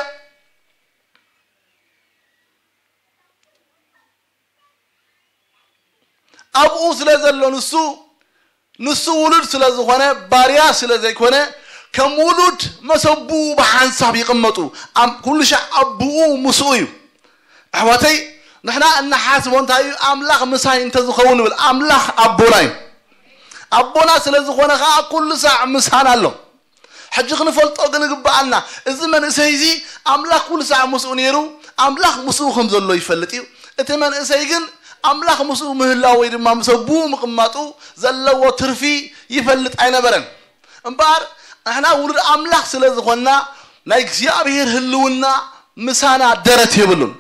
ኣብኡ ስለ ዘሎ ንሱ፣ ንሱ ውሉድ ስለ ዝኾነ፣ ባርያ ስለ ዘይኮነ፣ ከም ውሉድ መሰቡ ብሓንሳብ ይቕመጡ። ኣም-፣ ኩሉ ሻዕ ኣቦኡ ምስኡ እዩ። ኣሕዋተይ፣ ንሕና እንሓስቦ እንታይ እዩ? ኣምላኽ ምሳይ እንተዝኸውን ንብል፣ ኣምላኽ ኣቦና እዩ። ኣቦና ስለ ዝኾነ ኸዓ ኩሉ ሳዕ ምሳና ኣሎ። ሕጂ ክንፈልጦ ግን ግብኣና፣ እዚ መንእሰይ እዚ ኣምላኽ ኩሉ ሳዕ ምስኡ ነይሩ፣ ኣምላኽ ምስኡ ከም ዘሎ ይፈልጥ እዩ። እቲ መንእሰይ ግን ኣምላኽ ምስኡ ምህላው ወይ ድማ ምስ ኣቦኡ ምቕማጡ ዘለዎ ትርፊ ይፈልጥ ኣይነበረን። እምበኣር ንሕና ውሉድ ኣምላኽ ስለ ዝኾንና ናይ እግዚኣብሔር ህልውና ምሳና ደረት የብሉን።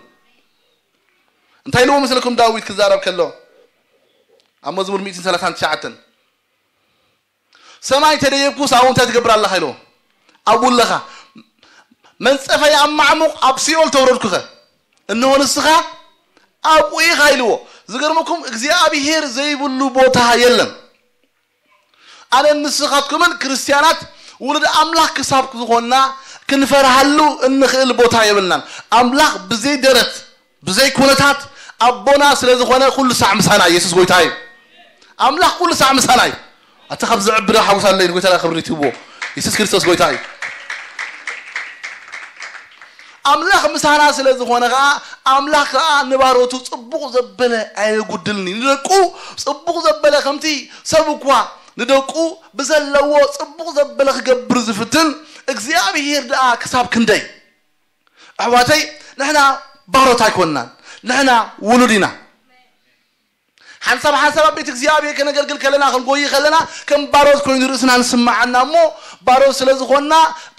እንታይ ኢልዎ መስለኩም ዳዊት ክዛረብ ከሎ ኣብ መዝሙር ሚእትን ሰላሳን ትሽዓተን? ሰማይ ተደየብኩስ ኣብኡ እንታይ ትገብር ኣለኻ ኢልዎ። ኣብኡ ኣለኻ። መንጸፈይ ኣብ ማዕሙቕ ኣብ ሲኦል ተውረድኩኸ፣ እንሆ ንስኻ ኣብኡ ኢኻ ኢልዎ። ዝገርመኩም እግዚኣብሔር ዘይብሉ ቦታ የለን። ኣነ ንስኻትኩምን ክርስትያናት ውሉድ ኣምላኽ ክሳብ ዝኾንና ክንፈርሃሉ እንኽእል ቦታ የብልናን። ኣምላኽ ብዘይ ደረት ብዘይ ኩነታት ኣቦና ስለ ዝኾነ ኩሉ ሳዕ ምሳና ኢየሱስ ጎይታ እዩ። ኣምላኽ ኩሉ ሳዕ ምሳና እዩ። ኣታ ካብ ዝዕብዳ ሓጎስ ኣለይ ንጎይታ ክብሪ ትህቦ። ኢየሱስ ክርስቶስ ጎይታ እዩ። ኣምላኽ ምሳና ስለ ዝኾነ ኸዓ ኣምላኽ ኸዓ ንባሮቱ ጽቡቕ ዘበለ ኣየጉድልኒ። ንደቁ ጽቡቕ ዘበለ ከምቲ ሰብ እኳ ንደቁ ብዘለዎ ጽቡቕ ዘበለ ክገብር ዝፍትን እግዚኣብሔር ደኣ ክሳብ ክንደይ? ኣሕዋተይ ንሕና ባሮት ኣይኮንናን። ንሕና ውሉድ ኢና። ሓንሳብ ሓንሳብ ኣብ ቤት እግዚኣብሔር ከነገልግል ከለና ክንጎይ ከለና ከም ባሮት ኮይኑ ርእስና ንስምዓና እሞ ባሮት ስለ ዝኾንና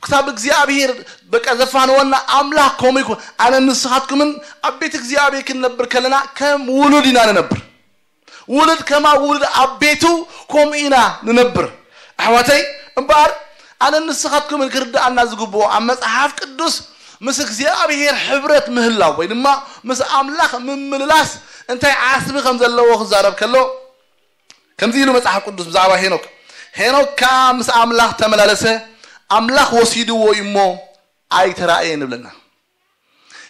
ክሳብ እግዚኣብሔር በቃ ዘፋንወና ኣምላኽ ከምኡ ይኮን። ኣነ ንስኻትኩምን ኣብ ቤት እግዚኣብሔር ክንነብር ከለና ከም ውሉድ ኢና ንነብር። ውሉድ ከማ ውሉድ ኣብ ቤቱ ከምኡ ኢና ንነብር። ኣሕዋተይ እምበኣር ኣነ ንስኻትኩምን ክርድኣና ዝግብኦ ኣብ መጽሓፍ ቅዱስ ምስ እግዚኣብሔር ሕብረት ምህላው ወይ ድማ ምስ ኣምላኽ ምምልላስ እንታይ ዓስቢ ከም ዘለዎ ክዛረብ ከሎ ከምዚ ኢሉ መጽሓፍ ቅዱስ ብዛዕባ ሄኖክ፣ ሄኖክ ከኣ ምስ ኣምላኽ ተመላለሰ፣ ኣምላኽ ወሲድዎ እዩ እሞ ኣይተራእየን ይብለና።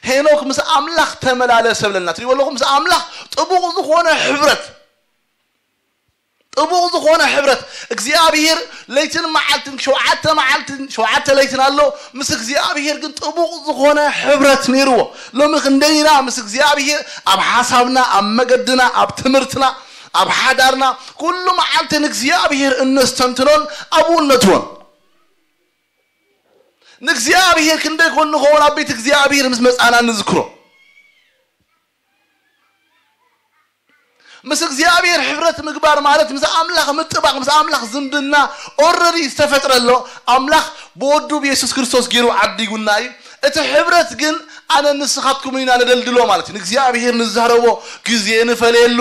ሄኖክ ምስ ኣምላኽ ተመላለሰ ብለና ትሪእዎ ኣለኹም። ምስ ኣምላኽ ጥቡቕ ዝኾነ ሕብረት ጥቡቕ ዝኾነ ሕብረት እግዚኣብሔር ለይትን መዓልትን ሸውዓተ መዓልትን ሸውዓተ ለይትን ኣሎ። ምስ እግዚኣብሔር ግን ጥቡቕ ዝኾነ ሕብረት ነይርዎ። ሎሚ ክንደይና ምስ እግዚኣብሔር ኣብ ሓሳብና ኣብ መገድና ኣብ ትምህርትና ኣብ ሓዳርና ኩሉ መዓልቲ ንእግዚኣብሔር እነስተንትኖን ኣብኡ እነትዎን ንእግዚኣብሔር ክንደይ ኮን ንኸውን ኣብ ቤት እግዚኣብሔር ምስ መጻና ንዝክሮ ምስ እግዚኣብሔር ሕብረት ምግባር ማለት ምስ ኣምላኽ ምጥባቕ ምስ ኣምላኽ ዝምድና ኦረዲ ዝተፈጥረ ኣሎ። ኣምላኽ ብወዱ ብየሱስ ክርስቶስ ገይሩ ዓዲጉና እዩ። እቲ ሕብረት ግን ኣነ ንስኻትኩም ኢና ነደልድሎ ማለት እዩ። ንእግዚኣብሔር ንዛረቦ ግዜ ንፈለየሉ።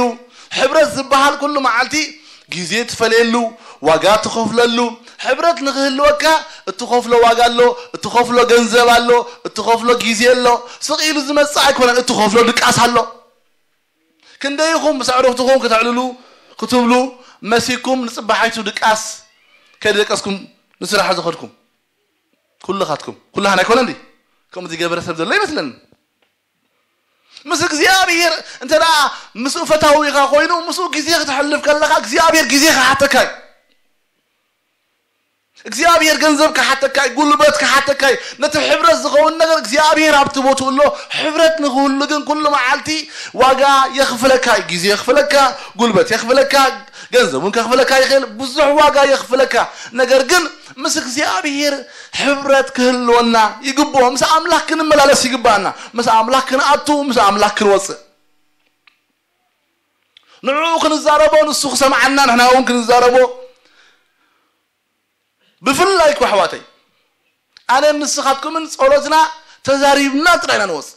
ሕብረት ዝበሃል ኩሉ መዓልቲ ግዜ ትፈለየሉ፣ ዋጋ ትኸፍለሉ። ሕብረት ንክህልወካ እትኸፍሎ ዋጋ ኣሎ፣ እትኸፍሎ ገንዘብ ኣሎ፣ እትኸፍሎ ግዜ ኣሎ። ስቕ ኢሉ ዝመጽእ ኣይኮነን፣ እትኸፍሎ ድቃስ ኣሎ። ክንደይ ኢኹም ምስ ኣዕሩኽትኹም ከተዕልሉ ክትብሉ መሲኩም ንጽባሓይቱ ድቃስ ከይደቀስኩም ንስራሕ ዝኸድኩም? ኩልኻትኩም፣ ኩልኻን ኣይኮነ እንዲ ከምኡ ዝገበረ ሰብ ዘሎ ይመስለኒ። ምስ እግዚኣብሔር እንተ ደኣ ምስኡ ፈታዊ ኢኻ ኮይኑ ምስኡ ግዜ ክተሕልፍ ከለኻ እግዚኣብሔር ግዜ ክሓተካ እዩ። እግዚኣብሔር ገንዘብ ክሓተካ እዩ፣ ጉልበት ክሓተካ እዩ። ነቲ ሕብረት ዝኸውን ነገር እግዚኣብሔር ኣብቲ ቦትኡ ኣሎ። ሕብረት ንክህሉ ግን ኩሉ መዓልቲ ዋጋ የኽፍለካ እዩ። ግዜ የኽፍለካ፣ ጉልበት የኽፍለካ፣ ገንዘብ እውን ከኽፍለካ ይኽእል፣ ብዙሕ ዋጋ የኽፍለካ። ነገር ግን ምስ እግዚኣብሔር ሕብረት ክህልወና ይግብኦ። ምስ ኣምላኽ ክንመላለስ ይግባኣና። ምስ ኣምላኽ ክንኣቱ፣ ምስ ኣምላኽ ክንወፅእ። ንዕኡ ክንዛረቦ፣ ንሱ ክሰምዓና፣ ንሕና እውን ክንዛረቦ። ብፍላይ እኮ ኣሕዋተይ፣ ኣነን ንስኻትኩምን ጸሎትና ተዛሪብና ጥራይ ኢና ንወጽእ።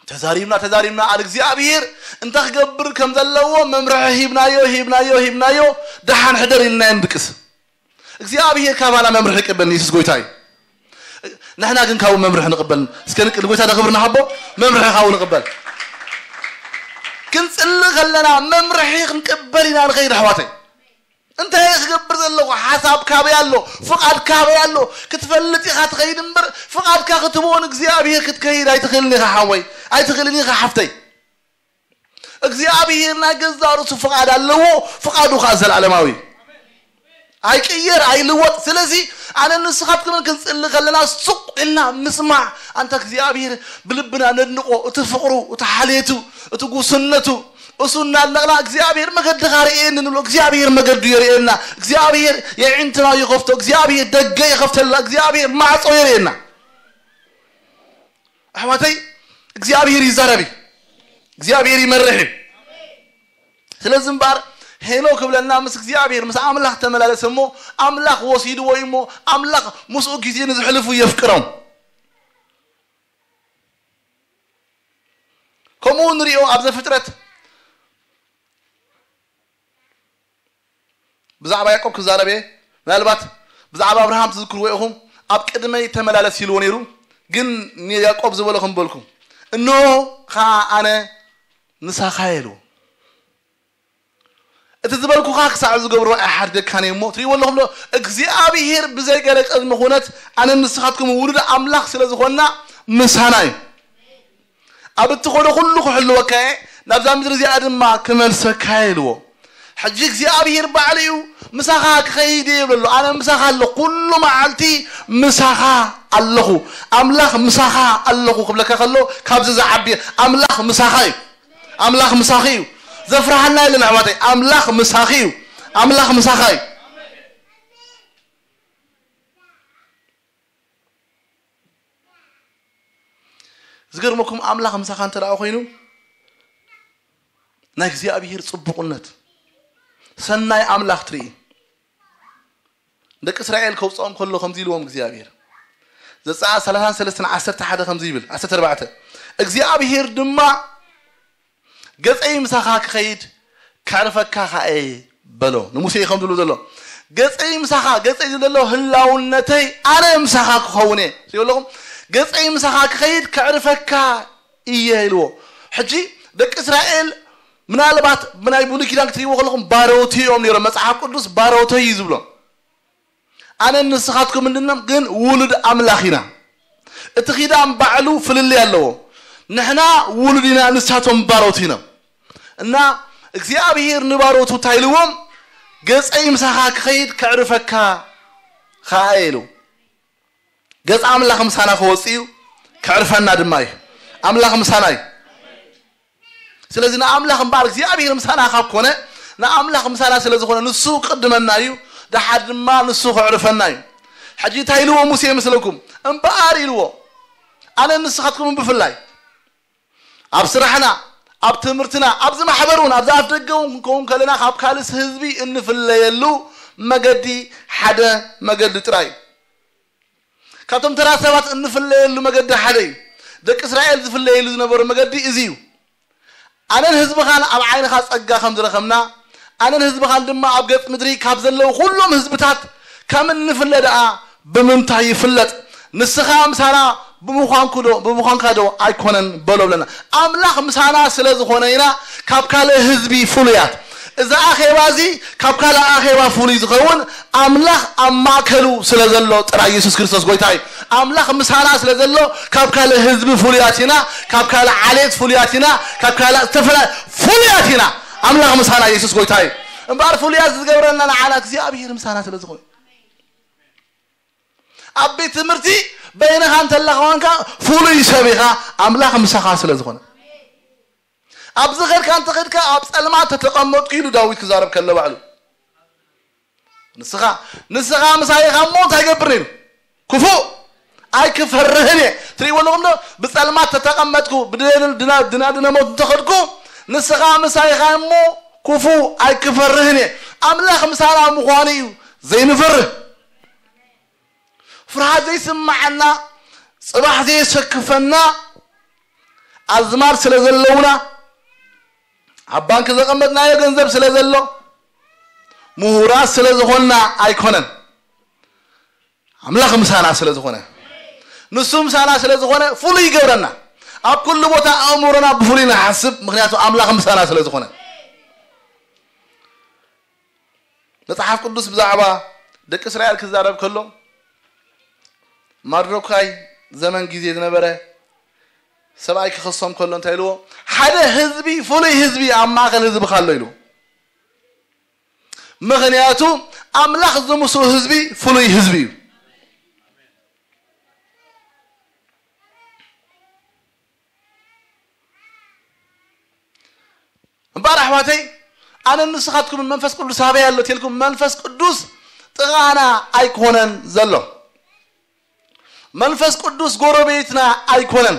ተዛሪብና፣ ተዛሪብና፣ ኣል እግዚኣብሔር እንታይ ክገብር ከም ዘለዎ መምርሒ ሂብናዮ፣ ሂብናዮ፣ ሂብናዮ፣ ደሓን ሕደር ኢልናዮ ንድቅስ። እግዚኣብሔር ካባና መምርሒ ይቅበል፣ ንየሱስ ጎይታ እዩ። ንሕና ግን ካብኡ መምርሒ ንቅበል። እስከ ንቅ-፣ ንጎይታ ዳ ክብሪ ንሃቦ፣ መምርሒ ካብኡ ንቅበል። ክንጽሊ ከለና መምርሒ ክንቅበል ኢና ንኸይድ ኣሕዋተይ። እንታይ እየ ክገብር ዘለኹ? ሓሳብ ካበይ ኣሎ? ፍቓድ ካበይ ኣሎ? ክትፈልጥ ኢኻ ትኸይድ እምበር፣ ፍቓድካ ክትብኦ ንእግዚኣብሔር ክትከይድ ኣይትኽእልን ኢኻ ሓወይ፣ ኣይትኽእልን ኢኻ ሓፍተይ። እግዚኣብሔር ናይ ገዛእ ርእሱ ፍቓድ ኣለዎ፣ ፍቓዱ ኸዓ ዘለዓለማዊ። ኣይቅየር፣ ኣይልወጥ። ስለዚ ኣነ ንስኻትኩምን ክንጽሊ ከለና ሱቕ ኢልና ምስማዕ። ኣንታ እግዚኣብሔር ብልብና ነድንቆ፣ እቲ ፍቕሩ፣ እቲ ሓልየቱ፣ እቲ ጉስነቱ፣ እሱ እናድነቕና እግዚኣብሔር መገድኻ ርእየኒ ንብሎ። እግዚኣብሔር መገዱ የርእየና። እግዚኣብሔር የዒንትና ይኸፍቶ። እግዚኣብሔር ደገ ይኸፍተልና። እግዚኣብሔር ማዕጾ የርእየና። ኣሕዋተይ እግዚኣብሔር ይዛረብ እዩ። እግዚኣብሔር ይመርሕ እዩ። ስለዚ እምበኣር ሄኖክ ክብለና ምስ እግዚኣብሔር ምስ ኣምላኽ ተመላለሰ እሞ ኣምላኽ ወሲድዎ እዩ እሞ ኣምላኽ ምስኡ ግዜ ንዝሕልፉ የፍቅሮም። ከምኡ ንሪኦ ኣብ ዘፍጥረት ብዛዕባ ያዕቆብ ክዛረብ እየ። ምናልባት ብዛዕባ ኣብርሃም ትዝክርዎ ኢኹም። ኣብ ቅድመይ ተመላለስ ኢልዎ ነይሩ። ግን ንያዕቆብ ዝበሎ ከም በልኩ፣ እንሆ ኸዓ ኣነ ምሳኻ ኢልዎ። እቲ ዝበልኩኻ ክሳዕ ዝገብሮ ኣይሓድገካን እየ እሞ ትሪእዎ ኣለኹም ዶ እግዚኣብሄር ብዘይ ገለ ቅድሚ ኩነት ኣነ ንስኻትኩም ውሉድ ኣምላኽ ስለ ዝኾንና ምሳና እዩ። ኣብ እትኸዶ ኩሉ ክሕልወካ እየ፣ ናብዛ ምድሪ እዚኣ ድማ ክመልሰካ እየ ኢልዎ። ሕጂ እግዚኣብሄር ባዕሉ እዩ ምሳኻ ክኸይድ እየ ይብለሉ። ኣነ ምሳኻ ኣለኹ፣ ኩሉ መዓልቲ ምሳኻ ኣለኹ። ኣምላኽ ምሳኻ ኣለኹ ክብለካ ከሎ ካብዚ ዝዓቢ ኣምላኽ ምሳኻ እዩ። ኣምላኽ ምሳኺ እዩ። ዘፍርሃና የለን ኣሕዋተይ፣ ኣምላኽ ምሳኺ እዩ። ኣምላኽ ምሳኻ እዩ። ዝገርመኩም ኣምላኽ ምሳኻ እንተ ደኣ ኮይኑ ናይ እግዚኣብሔር ጽቡቕነት ሰናይ ኣምላኽ ትርኢ። ደቂ እስራኤል ከውፅኦም ከሎ ከምዚ ኢልዎም እግዚኣብሔር ዘፀኣት ሰላሳን ሰለስተን ዓሰርተ ሓደ ከምዚ ይብል። ዓሰርተ ኣርባዕተ እግዚኣብሔር ድማ ገፀይ ምሳኻ ክኸይድ ከዕርፈካ ኸኣ እየ በሎ። ንሙሴ ከም ዝብሉ ዘሎ ገፀይ ምሳኻ፣ ገፀይ ዝደሎ ህላውነተይ ኣነ ምሳኻ ክኸውን እየ። ትሪኡ ኣለኹም? ገፀይ ምሳኻ ክኸይድ ከዕርፈካ እየ ኢልዎ። ሕጂ ደቂ እስራኤል ምናልባት ብናይ ብሉይ ኪዳን ክትሪእዎ ከለኹም ባሮት እዮም ነይሮም። መፅሓፍ ቅዱስ ባሮተይ እዩ ዝብሎም። ኣነን ንስኻትኩም እንድነም ግን ውሉድ ኣምላኽ ኢና። እቲ ኪዳን ባዕሉ ፍልልይ ኣለዎ። ንሕና ውሉድ ኢና፣ ንሳቶም ባሮት ኢና። እና እግዚኣብሔር ንባሮቱ እንታይ ኢልዎም? ገፀይ ምሳኻ ክኸይድ ከዕርፈካ ኸኣ ኢሉ። ገፅ ኣምላኽ ምሳና ክወፅእ እዩ፣ ከዕርፈና ድማ እዩ። ኣምላኽ ምሳና እዩ። ስለዚ ንኣምላኽ እምበኣር እግዚኣብሔር ምሳና ካብ ኮነ ንኣምላኽ ምሳና ስለ ዝኾነ ንሱ ክቅድመና እዩ፣ ደሓር ድማ ንሱ ከዕርፈና እዩ። ሕጂ እንታይ ኢልዎ ሙሴ ይመስለኩም? እምበኣር ኢልዎ ኣነ ንስኻትኩም ብፍላይ ኣብ ስራሕና፣ ኣብ ትምህርትና፣ ኣብዚ ማሕበር እውን ኣብዚ ኣፍ ደገ እውን ክንከውን ከለና ካብ ካልስ ህዝቢ እንፍለየሉ መገዲ ሓደ መገዲ ጥራይ እዩ። ካብቶም ተራ ሰባት እንፍለየሉ መገዲ ሓደ እዩ። ደቂ እስራኤል ዝፍለየሉ ዝነበሩ መገዲ እዚ እዩ። ኣነን ህዝብኻን ኣብ ዓይንኻ ጸጋ ከም ዝረኸብና ኣነን ህዝብኻን ድማ ኣብ ገጽ ምድሪ ካብ ዘለዉ ኩሎም ህዝብታት ከም እንፍለ ደኣ ብምንታይ ይፍለጥ? ንስኻ ምሳና ብምዃንኩ ዶ ብምዃንካ ዶ ኣይኮነን በሎ ብለና። ኣምላኽ ምሳና ስለ ዝኾነ ኢና ካብ ካልእ ህዝቢ ፍሉያት። እዚ ኣኼባ እዚ ካብ ካልእ ኣኼባ ፍሉይ ዝኸውን ኣምላኽ ኣብ ማእከሉ ስለ ዘሎ ጥራይ ኢየሱስ ክርስቶስ ጎይታ እዩ። ኣምላኽ ምሳና ስለ ዘሎ ካብ ካልእ ህዝቢ ፍሉያት ኢና፣ ካብ ካልእ ዓሌት ፍሉያት ኢና፣ ካብ ካልእ ዝተፈላለ ፍሉያት ኢና። ኣምላኽ ምሳና ኢየሱስ ጎይታ እዩ። እምበኣር ፍሉያት ዝገብረና ንዓና እግዚኣብሔር ምሳና ስለ ዝኾነ ኣብ ቤት ትምህርቲ በይንኻ እንተለኻ ኮንካ ፍሉይ ሰብ ኢኻ ኣምላኽ ምሳኻ ስለ ዝኾነ። ኣብዚ ኸድካ እንተኸድካ ኣብ ጸልማት ተተቐመጥኩ ኢሉ ዳዊት ክዛረብ ከሎ ባዕሉ ንስኻ ንስኻ ምሳይ ኢኻ እሞ እንታይ ገብር ነይሩ ክፉእ ኣይክፈርህን እየ። ትርእይዎ ኣለኹም ዶ? ብጸልማት ተተቐመጥኩ ብድናድነ ሞት እንተኸድኩ ንስኻ ምሳይ ኢኻ እሞ ክፉእ ኣይክፈርህን እየ። ኣምላኽ ምሳና ምዃኑ እዩ ዘይንፈርህ። ፍርሃት ዘይስምዓና፣ ጽባሕ ዘየሰክፈና ኣዝማድ ስለ ዘለውና፣ ኣብ ባንክ ዘቐመጥናዮ ገንዘብ ስለ ዘሎ፣ ምሁራት ስለ ዝኾንና ኣይኮነን። ኣምላኽ ምሳና ስለ ዝኾነ፣ ንሱ ምሳና ስለ ዝኾነ ፍሉይ ይገብረና። ኣብ ኩሉ ቦታ ኣእምሮና ብፍሉይ ንሓስብ፣ ምኽንያቱ ኣምላኽ ምሳና ስለ ዝኾነ። መጽሓፍ ቅዱስ ብዛዕባ ደቂ እስራኤል ክዛረብ ከሎ ማርዶካይ ዘመን ግዜ ዝነበረ ሰብኣይ ክኸሶም ከሎ እንታይ ኢልዎ? ሓደ ህዝቢ ፍሉይ ህዝቢ ኣብ ማእከል ህዝብኻ ኣሎ ኢልዎ። ምኽንያቱ ኣምላኽ ዝምስኡ ህዝቢ ፍሉይ ህዝቢ እዩ። እምበኣር ኣሕዋተይ ኣነ ንስኻትኩምን መንፈስ ቅዱስ ኣበይ ኣሎ ተልኩም መንፈስ ቅዱስ ጥቓና ኣይኮነን ዘሎ። መንፈስ ቅዱስ ጎረቤትና ኣይኮነን።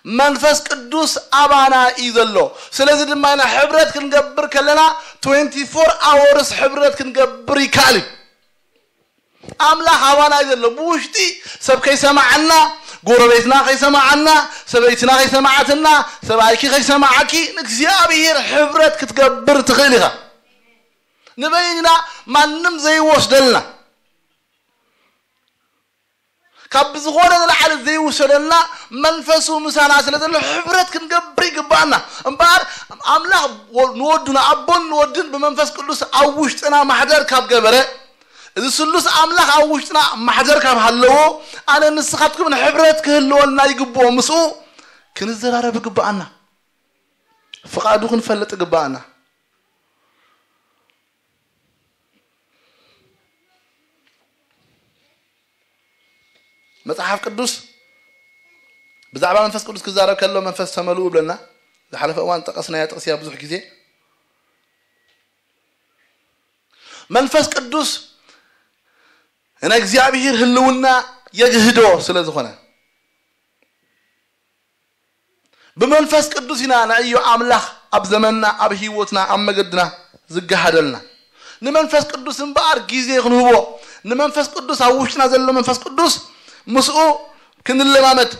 መንፈስ ቅዱስ ኣባና እዩ ዘሎ። ስለዚ ድማ ኢና ሕብረት ክንገብር ከለና twenty-four hours ሕብረት ክንገብር ይከኣል እዩ። ኣምላኽ ኣባና እዩ ዘሎ። ብውሽጢ ሰብ ከይሰማዓና፣ ጎረቤትና ከይሰማዓና፣ ሰበይትና ከይሰማዓትና፣ ሰብኣይኪ ከይሰማዓኪ፣ ንእግዚኣብሔር ሕብረት ክትገብር ትኽእል ኢኻ። ንበይንና ማንም ዘይወስደልና፣ ካብ ዝኾነ ንላዕሊ ዘይውሰደልና መንፈሱ ምሳና ስለ ዘሎ ሕብረት ክንገብር ይግባኣና። እምበኣር ኣምላኽ ወ-፣ ንወዱን ኣቦን ንወድን ብመንፈስ ቅዱስ ኣብ ውሽጥና ማሕደር ካብ ገበረ፣ እዚ ስሉስ ኣምላኽ ኣብ ውሽጥና ማሕደር ካብ ሃለዎ፣ ኣነ ንስኻትኩምን ሕብረት ክህልወና ይግብኦ። ምስኡ ክንዘራረብ ይግባኣና። ፍቓዱ ክንፈልጥ ይግባኣና። መጽሓፍ ቅዱስ ብዛዕባ መንፈስ ቅዱስ ክዛረብ ከሎ መንፈስ ተመልኡ ብለና። ዝሓለፈ እዋን ጠቀስናያ ጥቅሲ እያ ብዙሕ ግዜ። መንፈስ ቅዱስ ናይ እግዚኣብሔር ህልውና የግህዶ ስለ ዝኾነ፣ ብመንፈስ ቅዱስ ኢና ንዕዮ ኣምላኽ ኣብ ዘመንና፣ ኣብ ህይወትና፣ ኣብ መገድና ዝገሃደልና። ንመንፈስ ቅዱስ እምበኣር ግዜ ክንህቦ፣ ንመንፈስ ቅዱስ፣ ኣብ ውሽጥና ዘሎ መንፈስ ቅዱስ ምስኡ ክንለማመድ፣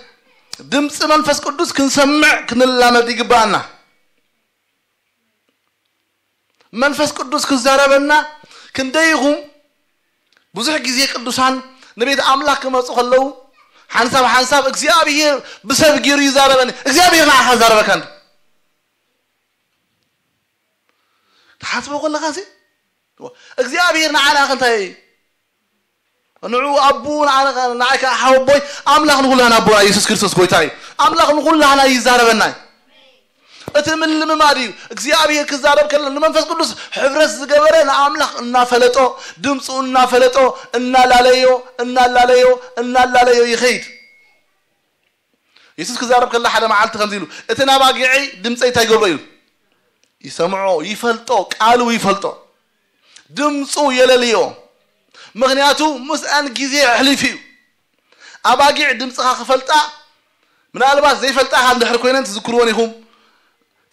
ድምፂ መንፈስ ቅዱስ ክንሰምዕ ክንላመድ ይግባኣና። መንፈስ ቅዱስ ክዛረበና ክንደይ ኢኹም? ብዙሕ ግዜ ቅዱሳን ንቤት ኣምላኽ ክመፁ ከለዉ ሓንሳብ ሓንሳብ እግዚኣብሔር ብሰብ ገይሩ ይዛረበኒ። እግዚኣብሔር ንዓኻ ዛረበካ እንዶ? ትሓስቦ ከለኻ ሲ እግዚኣብሔር ንዓና ከ እንታይ ንዑ ኣቦኡ ንዓና ከ-፣ ንዓይ ከኣ ሓወቦይ ኣምላኽ ንኹላህና ኣቦና ኢየሱስ ክርስቶስ ጎይታ እዩ። ኣምላኽ ንኹላህና ይዛረበና እዩ። እቲ ምልምማድ እዩ። እግዚኣብሔር ክዛረብ ከሎ ንመንፈስ ቅዱስ ሕብረት ዝገበረ ንኣምላኽ እናፈለጦ፣ ድምፁ እናፈለጦ፣ እናላለዮ፣ እናላለዮ፣ እናላለዮ ይኸይድ። የሱስ ክዛረብ ከሎ ሓደ መዓልቲ ከምዚ ኢሉ፣ "እቲ ናባጊዐይ ድምፀይ እንታይ ይገብሮ?" እዩ። ይሰምዖ፣ ይፈልጦ፣ ቃሉ ይፈልጦ። ድምፁ የለልዮ። ምኽንያቱ ምስኣን ግዜ ኣሕሊፉ እዩ። ኣባጊዕ ድምፅኻ ክፈልጣ፣ ምናልባት ዘይፈልጣኻ እንድሕር ኮይነን ትዝክርዎን ኢኹም።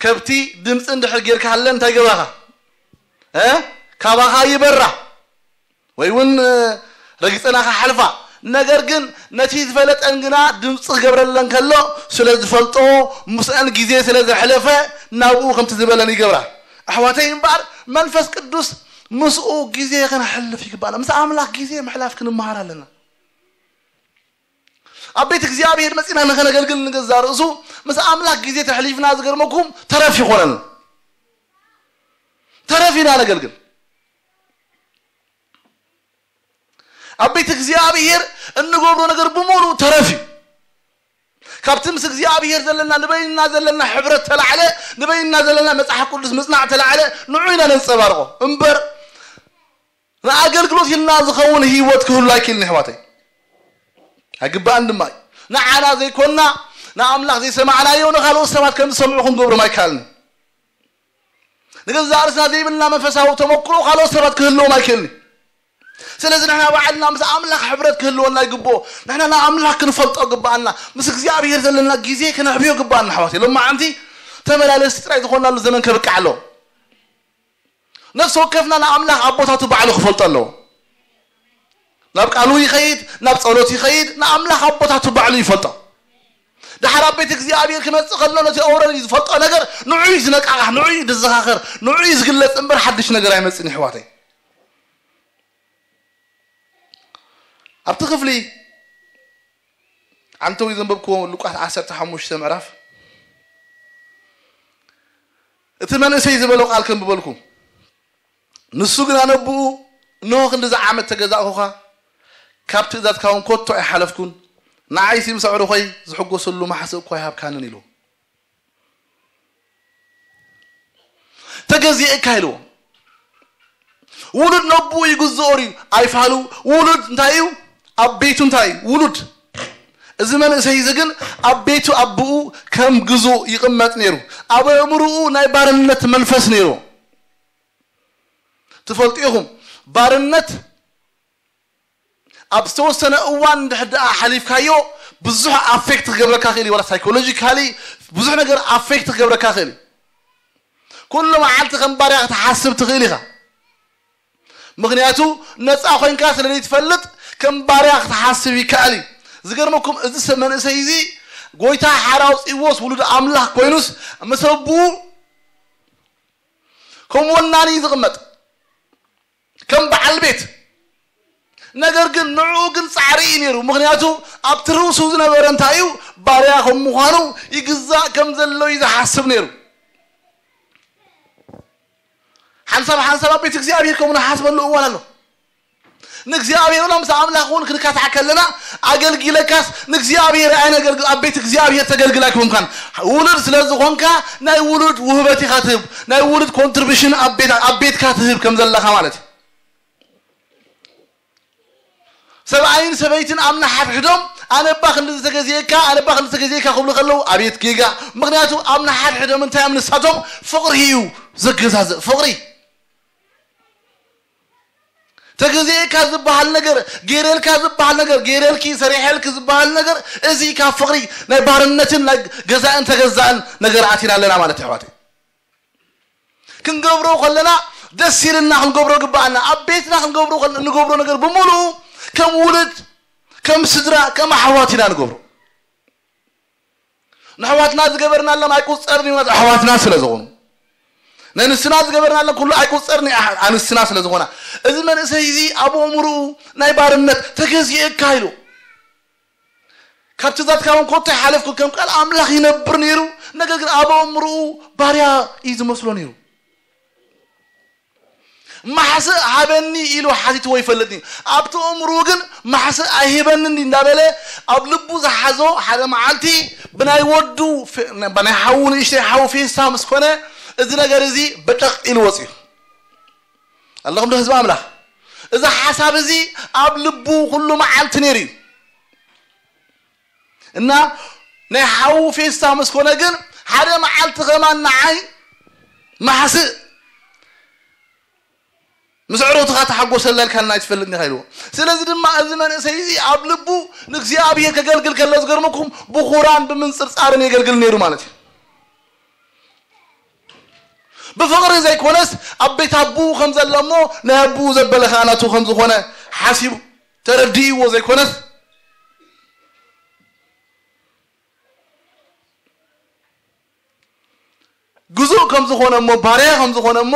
ከብቲ ድምፂ እንድሕር ጌርካለን እንታይ ይገብራኻ? እ? ካባኻ ይበራ። ወይ እውን፣ እ፣ ረጊፀና ክሓልፋ። ነገር ግን ነቲ ዝፈለጠን ግና ድምፂ ክገብረለን ከሎ ስለ ዝፈልጦ፣ ምስአን ግዜ ስለ ዘሕለፈ ናብኡ ከምቲ ዝበለን ይገብራ። ኣሕዋተይ እምበኣር መንፈስ ቅዱስ ምስኡ ግዜ ከነሕልፍ ይግባና። ምስ ኣምላኽ ግዜ ምሕላፍ ክንመሃር ኣለና። ኣብ ቤት እግዚኣብሔር መፂና ንኸነገልግል ንገዛ ርእሱ ምስ ኣምላኽ ግዜ ተሕሊፍና ዝገርመኩም ተረፍ ይኾነን። ተረፍ ኢና ነገልግል። ኣብ ቤት እግዚኣብሔር እንገብሮ ነገር ብምሉእ ተረፍ እዩ። ካብቲ ምስ እግዚኣብሔር ዘለና ንበይንና ዘለና ሕብረት ተላዕለ፣ ንበይንና ዘለና መጽሓፍ ቅዱስ ምጽናዕ ተላዕለ፣ ንዑ ኢና ነንጸባርቆ እምበር ንኣገልግሎት ኢልና ዝኸውን ህይወት ክህሉ ኣይክእልን ኣሕዋተይ። ኣይግባእን ድማ እዩ። ንዓና ዘይኮንና ንኣምላኽ ዘይሰማዕናዮ ንኻልኦት ሰባት ከም ዝሰምዑ ክንገብሮም ኣይከኣልን። ንገዛእ ርእስና ዘይብልና መንፈሳዊ ተመክሮ ካልኦት ሰባት ክህልዎም ኣይክእልን። ስለዚ ንሕና ባዕልና ምስ ኣምላኽ ሕብረት ክህልወና ይግብኦ። ንሕና ንኣምላኽ ክንፈልጦ ግብኣና። ምስ እግዚኣብሔር ዘለና ግዜ ክነዕብዮ ግብኣና ኣሕዋት። ሎማዓንቲ ተመላለስቲ ጥራይ ዝኾንናሉ ዘመን ከብቅዕ ኣለዎ። ነፍሲ ወከፍና ንኣምላኽ ኣብ ቦታቱ ባዕሉ ክፈልጦ ኣለዎ። ናብ ቃሉ ይኸይድ፣ ናብ ጸሎት ይኸይድ፣ ንኣምላኽ ኣብ ቦታቱ ባዕሉ ይፈልጦ። ድሓር ኣብ ቤት እግዚኣብሔር ክመጽእ ከሎ ነቲ ኦረዲ ዝፈልጦ ነገር ንዑ እዩ ዝነቃቓሕ፣ ንዑ እዩ ዝዘኻኸር፣ ንዑ እዩ ዝግለጽ እምበር ሓድሽ ነገር ኣይመጽእን ኣሕዋተይ። ኣብቲ ክፍሊ ዓንተዊ ዘንበብክዎ ሉቃስ ዓሰርተ ሓሙሽተ ምዕራፍ እቲ መንእሰይ ዝበሎ ቃል ከንብበልኩም። ንሱ ግና ነብኡ፣ "እንሆ ክንድዚ ዓመት ተገዛእኩኻ፣ ካብ ትእዛዝካ እውን ኮቶ ኣይሓለፍኩን፣ ንዓይሲ ምስ ኣዕሩኸይ ዝሕጎሰሉ ማሕስእ እኳ ኣይሃብካንን" ኢሉ። "ተገዚእካ" ኢልዎ። ውሉድ ነብኡ ይግዝኦ ድዩ? ኣይፋሉ። ውሉድ እንታይ እዩ? ኣብ ቤቱ እንታይ እዩ? ውሉድ። እዚ መንእሰይ እዚ ግን ኣብ ቤቱ ኣቦኡ ከም ግዙእ ይቕመጥ ነይሩ። ኣብ ኣእምሮኡ ናይ ባርነት መንፈስ ነይሩ። ትፈልጡ ኢኹም፣ ባርነት ኣብ ዝተወሰነ እዋን እንድሕር ደኣ ሓሊፍካዮ፣ ብዙሕ ኣፌክት ክገብረካ ክእል እዩ። ዋላ ሳይኮሎጂካሊ ብዙሕ ነገር ኣፌክት ክገብረካ ክእል እዩ። ኩሉ መዓልቲ ከም ባርያ ክትሓስብ ትኽእል ኢኻ። ምኽንያቱ ነፃ ኮይንካ ስለ ዘይትፈልጥ ከም ባርያ ክትሓስብ ይከኣል እዩ። ዝገርመኩም፣ እዚ ሰብ መንእሰይ እዚ ጎይታ ሓር ኣውፂዎስ ውሉድ ኣምላኽ ኮይኑስ ምስ ኣቡኡ ከም ወናኒ እዩ ዝቕመጥ፣ ከም በዓል ቤት። ነገር ግን ንዕኡ ግን ፃዕሪ እዩ ነይሩ። ምኽንያቱ ኣብቲ ርእሱ ዝነበረ እንታይ እዩ? ባርያ ከም ምዃኑ ይግዛእ ከም ዘሎ እዩ ዝሓስብ ነይሩ። ሓንሳብ ሓንሳብ ኣብ ቤት እግዚኣብሔር ከምኡ ንሓስበሉ እዋን ኣሎ። ንእግዚኣብሔር ሎም ምስ ኣምላኽ እውን ክንካታዕ ከለና፣ ኣገልጊለካስ ንእግዚኣብሔር ኣይነገልግል፣ ኣብ ቤት እግዚኣብሔር ተገልግል ኣይኮንካን። ውሉድ ስለ ዝኾንካ ናይ ውሉድ ውህበት ኢኻ ትህብ፣ ናይ ውሉድ ኮንትሪቢሽን ኣብ ቤት ኣብ ቤትካ ትህብ ከም ዘለኻ ማለት እዩ። ሰብኣይን ሰበይትን ኣብ ንሓድሕዶም ኣነ እባ ክንዲ ዝተገዝየካ፣ ኣነ እባ ክንዲ ዝተገዝየካ ክብሉ ከለዉ ኣቤት ጌጋ። ምኽንያቱ ኣብ ንሓድሕዶም እንታይ እዮም ንሳቶም? ፍቕሪ እዩ ዘገዛዝእ፣ ፍቕሪ። ተገዝኤካ ዝበሃል ነገር፣ ገይረልካ ዝበሃል ነገር፣ ገይረልኪ፣ ሰሪሐልኪ ዝበሃል ነገር፣ እዚ ካብ ፍቕሪ ናይ ባርነትን ናይ ገዛእን ተገዛእን ነገር ኣቲና ኣለና ማለት እዩ ኣሕዋተይ። ክንገብሮ ከለና ደስ ኢልና ክንገብሮ ግባኣና። ኣብ ቤትና ክንገብሮ ከለ-፣ እንገብሮ ነገር ብምሉኡ ከም ውሉድ፣ ከም ስድራ፣ ከም ኣሕዋት ኢና ንገብሮ። ንኣሕዋትና ዝገበርናሎም ኣይቁጸርን እዩ፣ ኣሕዋትና ስለ ዝኾኑ። ንንስና ዝገበርናሎም ኩሉ ኣይቁጸርን እዩ፣ ኣሕ-፣ ኣንስትና ስለ ዝኾና። እዚ መንእሰይ እዚ ኣብ ኣእምርኡ ናይ ባርነት ተገዚኤካ ኢሉ። ካብቲ ዛትካ እውን ኮታ ይሓለፍኩ ከም ቃል ኣምላኽ ይነብር ነይሩ። ነገር ግን ኣብ ኣእምርኡ ባርያ እዩ ዝመስሎ ነይሩ። ማሕስእ ሃበኒ ኢሉ ሓቲትዎ ይፈልጥ እዩ። ኣብቲ ኣእምርኡ ግን ማሕስእ ኣይህበንን ድዩ እንዳበለ ኣብ ልቡ ዝሓዞ ሓደ መዓልቲ ብናይ ወዱ ፌ-፣ ብናይ ሓዉ ንእሽተይ ሓዉ ፌስታ ምስ ኮነ እዚ ነገር እዚ በጠቕ ኢሉ ወፂኡ። ኣለኹም ዶ ህዝቢ ኣምላኽ? እዚ ሓሳብ እዚ ኣብ ልቡ ኩሉ መዓልቲ ነይሩ እዩ። እና ናይ ሓዉ ፌስታ ምስ ኮነ ግን ሓደ መዓልቲ ከማን ንዓይ ማሕስእ ምስ ኣዕሩኽትኻ ተሓጎሰላ ኢልካና ኣይትፈልጥን ኢኻ ኢልዎ። ስለዚ ድማ እዚ መንእሰይ እዚ ኣብ ልቡ ንእግዚኣብሔር ከገልግል ከሎ ዝገርመኩም ብኹራን ብምንጽርጻርን የገልግል ነይሩ ማለት እዩ። ብፍቕሪ ዘይኮነስ ኣብ ቤት ኣቡኡ ከም ዘሎ እሞ ናይ ኣቡኡ ዘበለ ኸኣ ናቱ ከም ዝኾነ ሓሲቡ ተረዲእዎ ዘይኮነስ ግዙእ ከም ዝኾነ እሞ ባርያ ከም ዝኾነ እሞ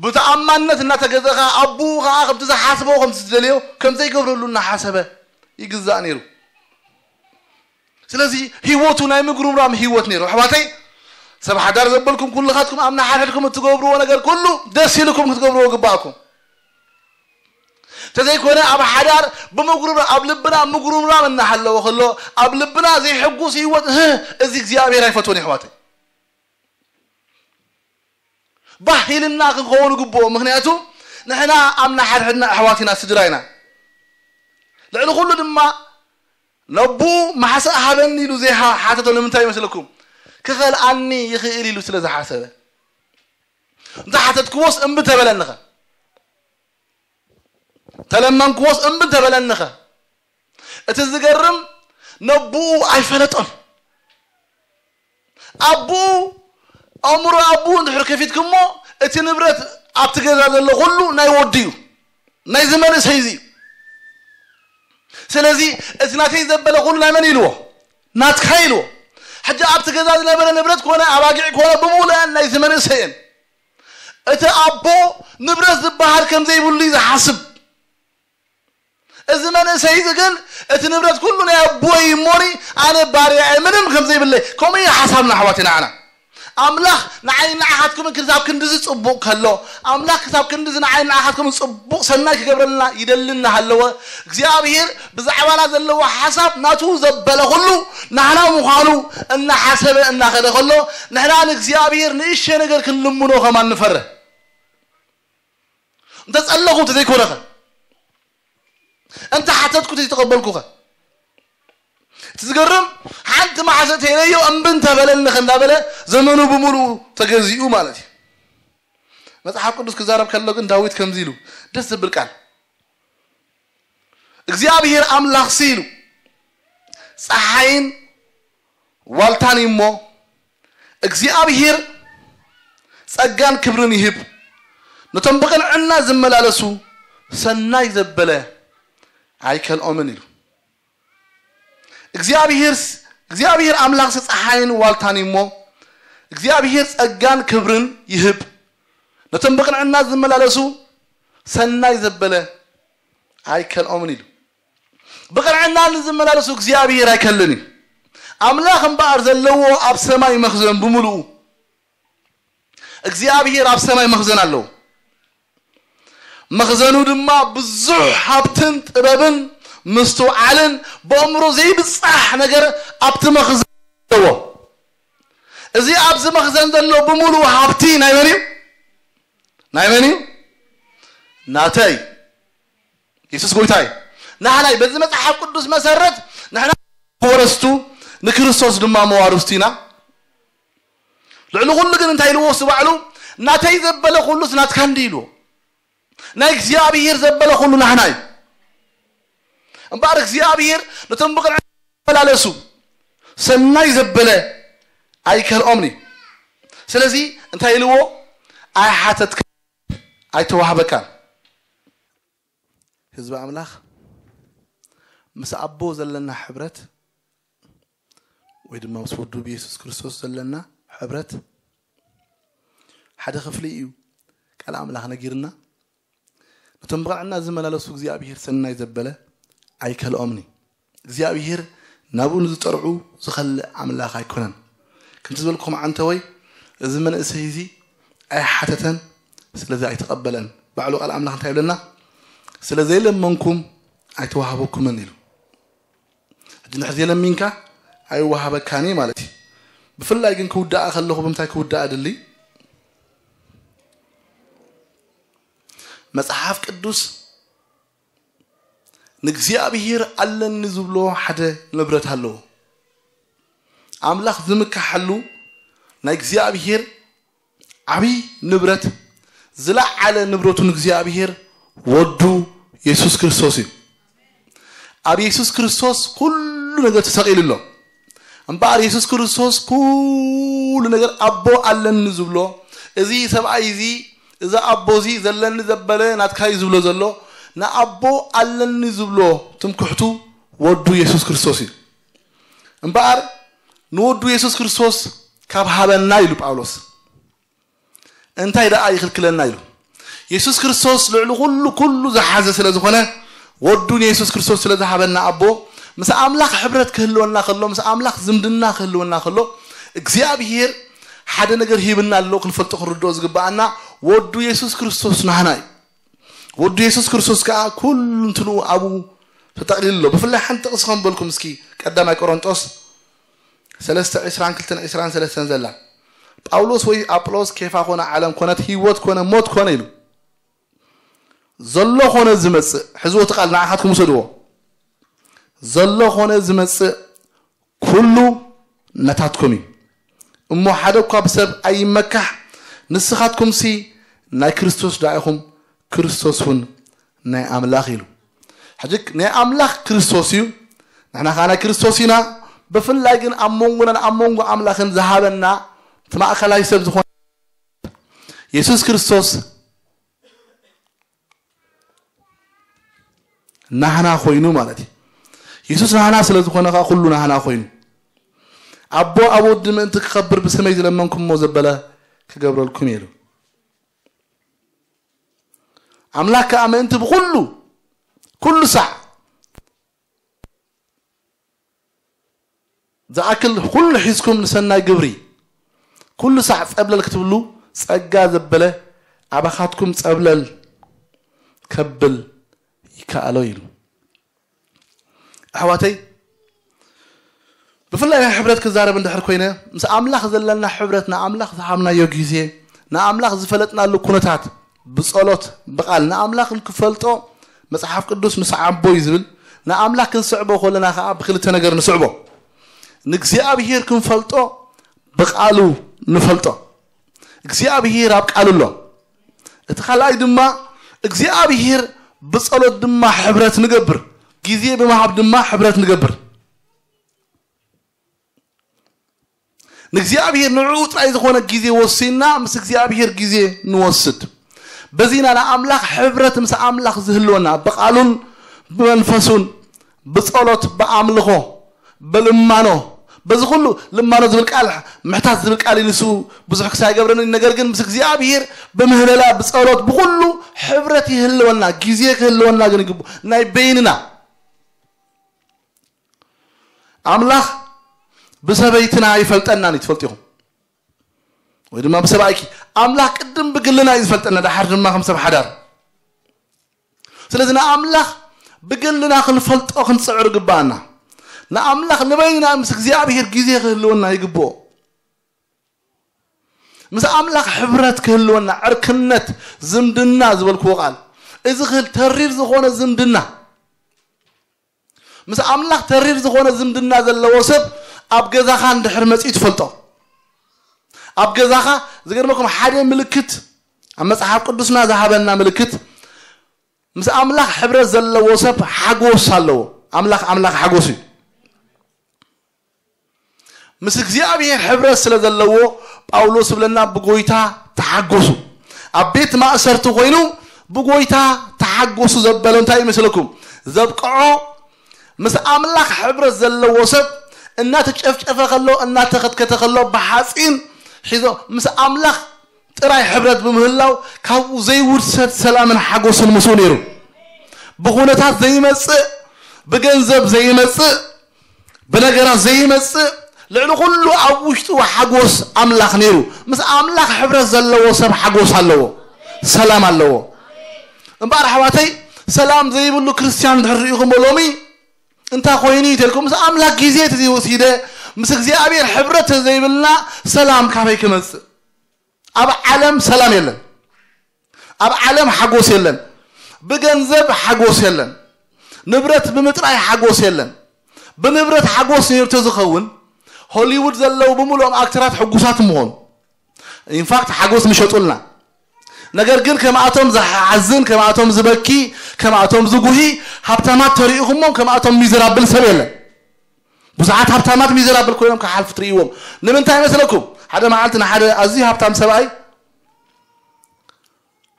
ብተኣማንነት እናተገዘኻ ኣቡኡ ኸኣ ከምቲ ዝሓስቦ ከምቲ ዝደልዮ ከም ዘይገብረሉ እናሓሰበ ይግዛእ ነይሩ። ስለዚ ህይወቱ ናይ ምጉርምራም ህይወት ነይሩ። ኣሕዋተይ ሰብ ሓዳር ዘበልኩም ኩልኻትኩም ኣብ ንሓድሕድኩም እትገብርዎ ነገር ኩሉ ደስ ኢልኩም ክትገብርዎ ግባእኩም። እንተዘይኮነ ኣብ ሓዳር ብምጉርምራም ኣብ ልብና ምጉርምራም እናሃለወ ከሎ ኣብ ልብና ዘይሕጉስ ህይወት እህ፣ እዚ እግዚኣብሔር ኣይፈትዎን እዩ ኣሕዋተይ። ባህ ኢልና ክንኸውን ግብኦ። ምኽንያቱ ንሕና ኣብ ንሓድሕድና ኣሕዋት ኢና፣ ስድራ ኢና። ልዕሊ ኩሉ ድማ ነብኡ ማሕስእ ሃበኒ ኢሉ ዘይሓተቶ ንምንታይ ይመስለኩም? ክኸልኣኒ ይኽእል ኢሉ ስለ ዝሓሰበ። እንተ ሓተትክዎስ እምቢ ተበለንኸ? ተለመንክዎስ እምቢ ተበለንኸ? እቲ ዝገርም ነብኡ ኣይፈለጦን። ኣቦኡ ኣእምሮ ኣቦኡ እንድሕር ከፊትኩሞ እቲ ንብረት ኣብቲ ገዛ ዘሎ ኩሉ ናይ ወዱ እዩ፣ ናይዚ መንእሰይ እዚ እዩ። ስለዚ እቲ ናተይ ዘበለ ኩሉ ናይ መን ኢልዎ? ናትካ ኢልዎ። ሕጂ ኣብቲ ገዛ ዝነበረ ንብረት ኮነ ኣባጊዕ ኮነ ብምሉኣን ናይዚ መንእሰይ እየን። እቲ ኣቦ ንብረት ዝበሃል ከም ዘይብሉ እዩ ዝሓስብ። እዚ መንእሰይ እዚ ግን እቲ ንብረት ኩሉ ናይ ኣቦይ እሞኒ ኣነ ባርያ እየ፣ ምንም ከም ዘይብለይ። ከምኡ እዩ ሓሳብና ኣሕዋት ኢና። ኣምላኽ ንዓይ ንዓኻትኩምን ክሳብ ክንድዚ ጽቡቕ ከሎ፣ ኣምላኽ ክሳብ ክንድዚ ንዓይ ንዓኻትኩምን ጽቡቕ ሰናይ ክገብረልና ይደሊ እናሃለወ፣ እግዚኣብሔር ብዛዕባና ዘለዎ ሓሳብ ናቱ ዘበለ ኩሉ ናህና ምዃኑ እናሓሰበ እናኸደ ከሎ፣ ንሕና ንእግዚኣብሔር ንእሽተይ ነገር ክንልምኖ ከማን ንፈርህ። እንተ ጸለኹ እንተዘይኮነኸ፣ እንተ ሓተትኩ እንተዘይተቐበልኩኸ? እቲ ዝገርም፣ ሓንቲ ማሕስእ ተይለዮ እምቢ እንተበለንኸ እንዳበለ ዘመኑ ብምሉኡ ተገዚኡ ማለት እዩ። መጽሓፍ ቅዱስ ክዛረብ ከሎ ግን ዳዊት ከምዚ ኢሉ፣ ደስ ዝብል ቃል፣ እግዚኣብሔር ኣምላኽሲ ኢሉ፣ ፀሓይን ዋልታን እዩ እሞ እግዚኣብሔር ጸጋን ክብርን ይህብ፣ ነቶም ብቕንዕና ዝመላለሱ ሰናይ ዘበለ ኣይከልኦምን ኢሉ። እግዚኣብሔር እግዚኣብሔር ኣምላኽ ፀሓይን ዋልታን እዩ እሞ እግዚኣብሔር ጸጋን ክብርን ይህብ፣ ነቶም ብቕንዕና ዝመላለሱ ሰናይ ዘበለ ኣይከልኦምን ኢሉ። ብቕንዕና ንዝመላለሱ እግዚኣብሔር ኣይከልን እዩ። ኣምላኽ እምበኣር ዘለዎ ኣብ ሰማይ መኽዘን ብምሉኡ እግዚኣብሔር ኣብ ሰማይ መኽዘን ኣለዎ። መኽዘኑ ድማ ብዙሕ ሃብትን ጥበብን ምስትውዓልን ብኣእምሮ ዘይብጻሕ ነገር ኣብቲ መኽዘን ኣለዎ። እዚ ኣብዚ መኽዘን ዘሎ ብምሉኡ ሃብቲ ናይ መን እዩ? ናይ መን እዩ? ናተይ። የሱስ ጎይታ እዩ። ንሕናይ በዚ መጽሓፍ ቅዱስ መሰረት ንሕና ወረስቱ ንክርስቶስ ድማ መዋርስቱ ኢና። ልዕሊ ኩሉ ግን እንታይ ኢልዎ እሱ ባዕሉ? ናተይ ዘበለ ኩሉስ ናትካ እንዲ ኢልዎ። ናይ እግዚኣብሔር ዘበለ ኩሉ ናህና እዩ። እምበኣር እግዚኣብሔር ነቶም ብቕንዕና ዝመላለሱ ሰናይ ዘበለ ኣይከልኦምን እዩ። ስለዚ እንታይ ኢልዎ? ኣይሓተትካ ኣይተዋህበካን። ህዝቢ ኣምላኽ ምስ ኣቦ ዘለና ሕብረት ወይ ድማ ምስ ወዱ ብየሱስ ክርስቶስ ዘለና ሕብረት ሓደ ክፍሊ እዩ ቃል ኣምላኽ ነጊርና። ነቶም ብቕንዕና ዝመላለሱ እግዚኣብሔር ሰናይ ዘበለ ኣይከልኦምኒ። እግዚኣብሔር ናብኡ ንዝጠርዑ ዝኸልእ ኣምላኽ ኣይኮነን። ከምቲ ዝበልኩም ዓንተወይ እዚ መንእሰይ እዚ ኣይሓተተን፣ ስለዚ ኣይተቐበለን። ባዕሉ ቃል ኣምላኽ እንታይ ይብለና? ስለ ዘይለመንኩም ኣይተዋህበኩምን ኢሉ። ሕጂ ንሕዚ የለሚንካ ኣይወሃበካን እዩ ማለት እዩ። ብፍላይ ግን ክውዳኣ ከለኹ ብምንታይ ክውዳኣ ድሊ? መጽሓፍ ቅዱስ ንእግዚኣብሔር ኣለኒ ዝብሎ ሓደ ንብረት ኣለዎ። ኣምላኽ ዝምካሓሉ ናይ እግዚኣብሔር ዓብዪ ንብረት ዝለዓለ ንብረቱ ንእግዚኣብሔር ወዱ የሱስ ክርስቶስ እዩ። ኣብ የሱስ ክርስቶስ ኩሉ ነገር ተሰቒሉ ኣሎ። እምበኣር የሱስ ክርስቶስ ኩሉ ነገር ኣቦ ኣለኒ ዝብሎ እዚ ሰብኣይ እዚ እዚ ኣቦ እዚ ዘለኒ ዘበለ ናትካ እዩ ዝብሎ ዘሎ ንኣቦ ኣለኒ ዝብሎ ትምክሕቱ ወዱ የሱስ ክርስቶስ እዩ። እምበኣር ንወዱ የሱስ ክርስቶስ ካብ ሃበና ኢሉ ጳውሎስ እንታይ ደኣ ይኽልክለና ኢሉ። የሱስ ክርስቶስ ልዕሊ ኩሉ ኩሉ ዝሓዘ ስለ ዝኾነ ወዱ ንየሱስ ክርስቶስ ስለ ዝሃበና ኣቦ ምስ ኣምላኽ ሕብረት ክህልወና ከሎ ምስ ኣምላኽ ዝምድና ክህልወና ከሎ እግዚኣብሔር ሓደ ነገር ሂብና ኣሎ ክንፈልጦ ክንርድኦ ዝግብኣና ወዱ የሱስ ክርስቶስ ናህና እዩ። ወዱ የሱስ ክርስቶስ ከዓ ኩሉ እንትንኡ ኣብኡ ተጠቕሊሉ ኣሎ። ብፍላይ ሓንቲ ጥቕሲ ከም በልኩም እስኪ ቀዳማይ ቆሮንጦስ ሰለስተ ዕስራን ክልተን ዕስራን ሰለስተን ዘላ ጳውሎስ ወይ ኣጵሎስ ኬፋ ኮነ ዓለም ኮነት ህይወት ኮነ ሞት ኮነ ኢሉ ዘሎ ኮነ ዝመጽእ ሕዝዎ እቲ ቃል ንዓኻትኩም ውሰድዎ ዘሎ ኮነ ዝመጽእ ኩሉ ነታትኩም እዩ እሞ ሓደ እኳ ብሰብ ኣይመካሕ ንስኻትኩምሲ ናይ ክርስቶስ ዳኢኹም ክርስቶስ እውን ናይ ኣምላኽ ኢሉ ሕጂ ናይ ኣምላኽ ክርስቶስ እዩ ንሕና ከዓ ናይ ክርስቶስ ኢና ብፍላይ ግን ኣብ መንጎናን ኣብ መንጎ ኣምላኽን ዝሃበና እቲ ማእከላይ ሰብ ዝኾነ የሱስ ክርስቶስ ናህና ኮይኑ ማለት እዩ የሱስ ናህና ስለ ዝኾነ ከዓ ኩሉ ናህና ኮይኑ ኣቦ ኣብ ወዲ ምእንቲ ክኸብር ብስመይ ዝለመንኩሞ ዘበለ ክገብረልኩም ኢሉ ኣምላኽ ከዓ ምእንቲ ብኩሉ ኩሉ ሳዕ ዝኣክል ኩሉ ሒዝኩም ንሰናይ ግብሪ ኩሉ ሳዕ ጸብለል ክትብሉ ጸጋ ዘበለ ኣባኻትኩም ጸብለል ከብል ይከኣሎ ኢሉ ኣሕዋተይ ብፍላይ ናይ ሕብረት ክዛረብ እንድሕር ኮይነ ምስ ኣምላኽ ዘለና ሕብረት ንኣምላኽ ዝሃብናዮ ግዜ ንኣምላኽ ዝፈለጥናሉ ኩነታት ብጸሎት ብቓል ንኣምላኽ ንክፈልጦ መጽሓፍ ቅዱስ ንስዓቦ እዩ ዝብል ንኣምላኽ ክንስዕቦ ከለና ከዓ ብክልተ ነገር ንስዕቦ ንእግዚኣብሔር ክንፈልጦ ብቓሉ ንፈልጦ እግዚኣብሔር ኣብ ቃሉ ኣሎ እቲ ካልኣይ ድማ እግዚኣብሔር ብጸሎት ድማ ሕብረት ንገብር ግዜ ብምሃብ ድማ ሕብረት ንገብር ንእግዚኣብሔር ንዕኡ ጥራይ ዝኾነ ግዜ ወሲና ምስ እግዚኣብሔር ግዜ ንወስድ። በዚና ንኣምላኽ ሕብረት ምስ ኣምላኽ ዝህልወና ብቓሉን ብመንፈሱን ብጸሎት ብኣምልኾ ብልማኖ በዚ ኩሉ ልማኖ ዝብል ቃል ምሕታት ዝብል ቃል ኢልሱ ብዙሕ ክሳይ ገብረኒ። ነገር ግን ምስ እግዚኣብሔር ብምህለላ ብጸሎት ብኩሉ ሕብረት ይህልወና፣ ግዜ ክህልወና ግን ይግቡ። ናይ በይንና ኣምላኽ ብሰበይትና ይፈልጠና እዩ፣ ትፈልጡ ኢኹም። ወይ ድማ ብሰብኣይኪ ኣምላኽ ቅድም ብግልና እዩ ዝፈልጠና፣ ደሓር ድማ ከም ሰብ ሓዳር። ስለዚ ንኣምላኽ ብግልና ክንፈልጦ ክንጽዕር ግባኣና። ንኣምላኽ ንበይና ምስ እግዚኣብሔር ግዜ ክህልወና ይግብኦ። ምስ ኣምላኽ ሕብረት ክህልወና፣ ዕርክነት፣ ዝምድና ዝበልክዎ ቃል፣ እዚ ክህል ተሪር ዝኾነ ዝምድና። ምስ ኣምላኽ ተሪር ዝኾነ ዝምድና ዘለዎ ሰብ ኣብ ገዛኻ እንድሕር መጺኡ ትፈልጦ። ኣብ ገዛኻ ዝገርመኩም ሓደ ምልክት ኣብ መጽሓፍ ቅዱስና ዝሃበና ምልክት፣ ምስ ኣምላኽ ሕብረት ዘለዎ ሰብ ሓጎስ ኣለዎ። ኣምላኽ ኣምላኽ ሓጎስ እዩ። ምስ እግዚኣብሔር ሕብረት ስለ ዘለዎ ጳውሎስ ይብለና ብጎይታ ተሓጎሱ። ኣብ ቤት ማእሰርቲ ኮይኑ ብጎይታ ተሓጎሱ ዘበሎ እንታይ ይመስለኩም? ዘብቅዖ ምስ ኣምላኽ ሕብረት ዘለዎ ሰብ እናተጨፍጨፈ ከሎ እናተኸትከተ ከሎ ብሓፂን ሒዞ ምስ ኣምላኽ ጥራይ ሕብረት ብምህላው ካብኡ ዘይውሰድ ሰላምን ሓጎስን ምስኡ ነይሩ። ብኹነታት ዘይመጽእ፣ ብገንዘብ ዘይመጽእ፣ ብነገራት ዘይመጽእ፣ ልዕሊ ኩሉ ኣብ ውሽጡ ሓጎስ ኣምላኽ ነይሩ። ምስ ኣምላኽ ሕብረት ዘለዎ ሰብ ሓጎስ ኣለዎ፣ ሰላም ኣለዎ። እምበኣር ኣሕዋተይ፣ ሰላም ዘይብሉ ክርስትያን እንድሕር ርኢኹሞ ሎሚ እንታይ ኮይኑ እዩ ተልኩም? ምስ ኣምላኽ ግዜ ተዘይወሲደ፣ ምስ እግዚኣብሔር ሕብረት ተዘይብልና ሰላም ካበይ ክመጽእ? ኣብ ዓለም ሰላም የለን። ኣብ ዓለም ሓጎስ የለን። ብገንዘብ ሓጎስ የለን። ንብረት ብምጥራይ ሓጎስ የለን። ብንብረት ሓጎስ ነይሩ ተዝኸውን ሆሊውድ ዘለዉ ብምሉኦም ኣክተራት ሕጉሳት ምኾኑ። ኢንፋክት ሓጎስ ምሸጡልና። ነገር ግን ከምኣቶም ዝሓዝን፣ ከምኣቶም ዝበኪ፣ ከምኣቶም ዝጉሂ ሃብታማት ተሪኢኹሞም ከምኣቶም ሚዘራብል ሰብ የለን። ብዙሓት ሃብታማት ሚዘራብል ኮይኖም ክሓልፉ ትርእይዎም። ንምንታይ መስለኩም? ሓደ መዓልቲ ንሓደ ኣዝዩ ሃብታም ሰብኣይ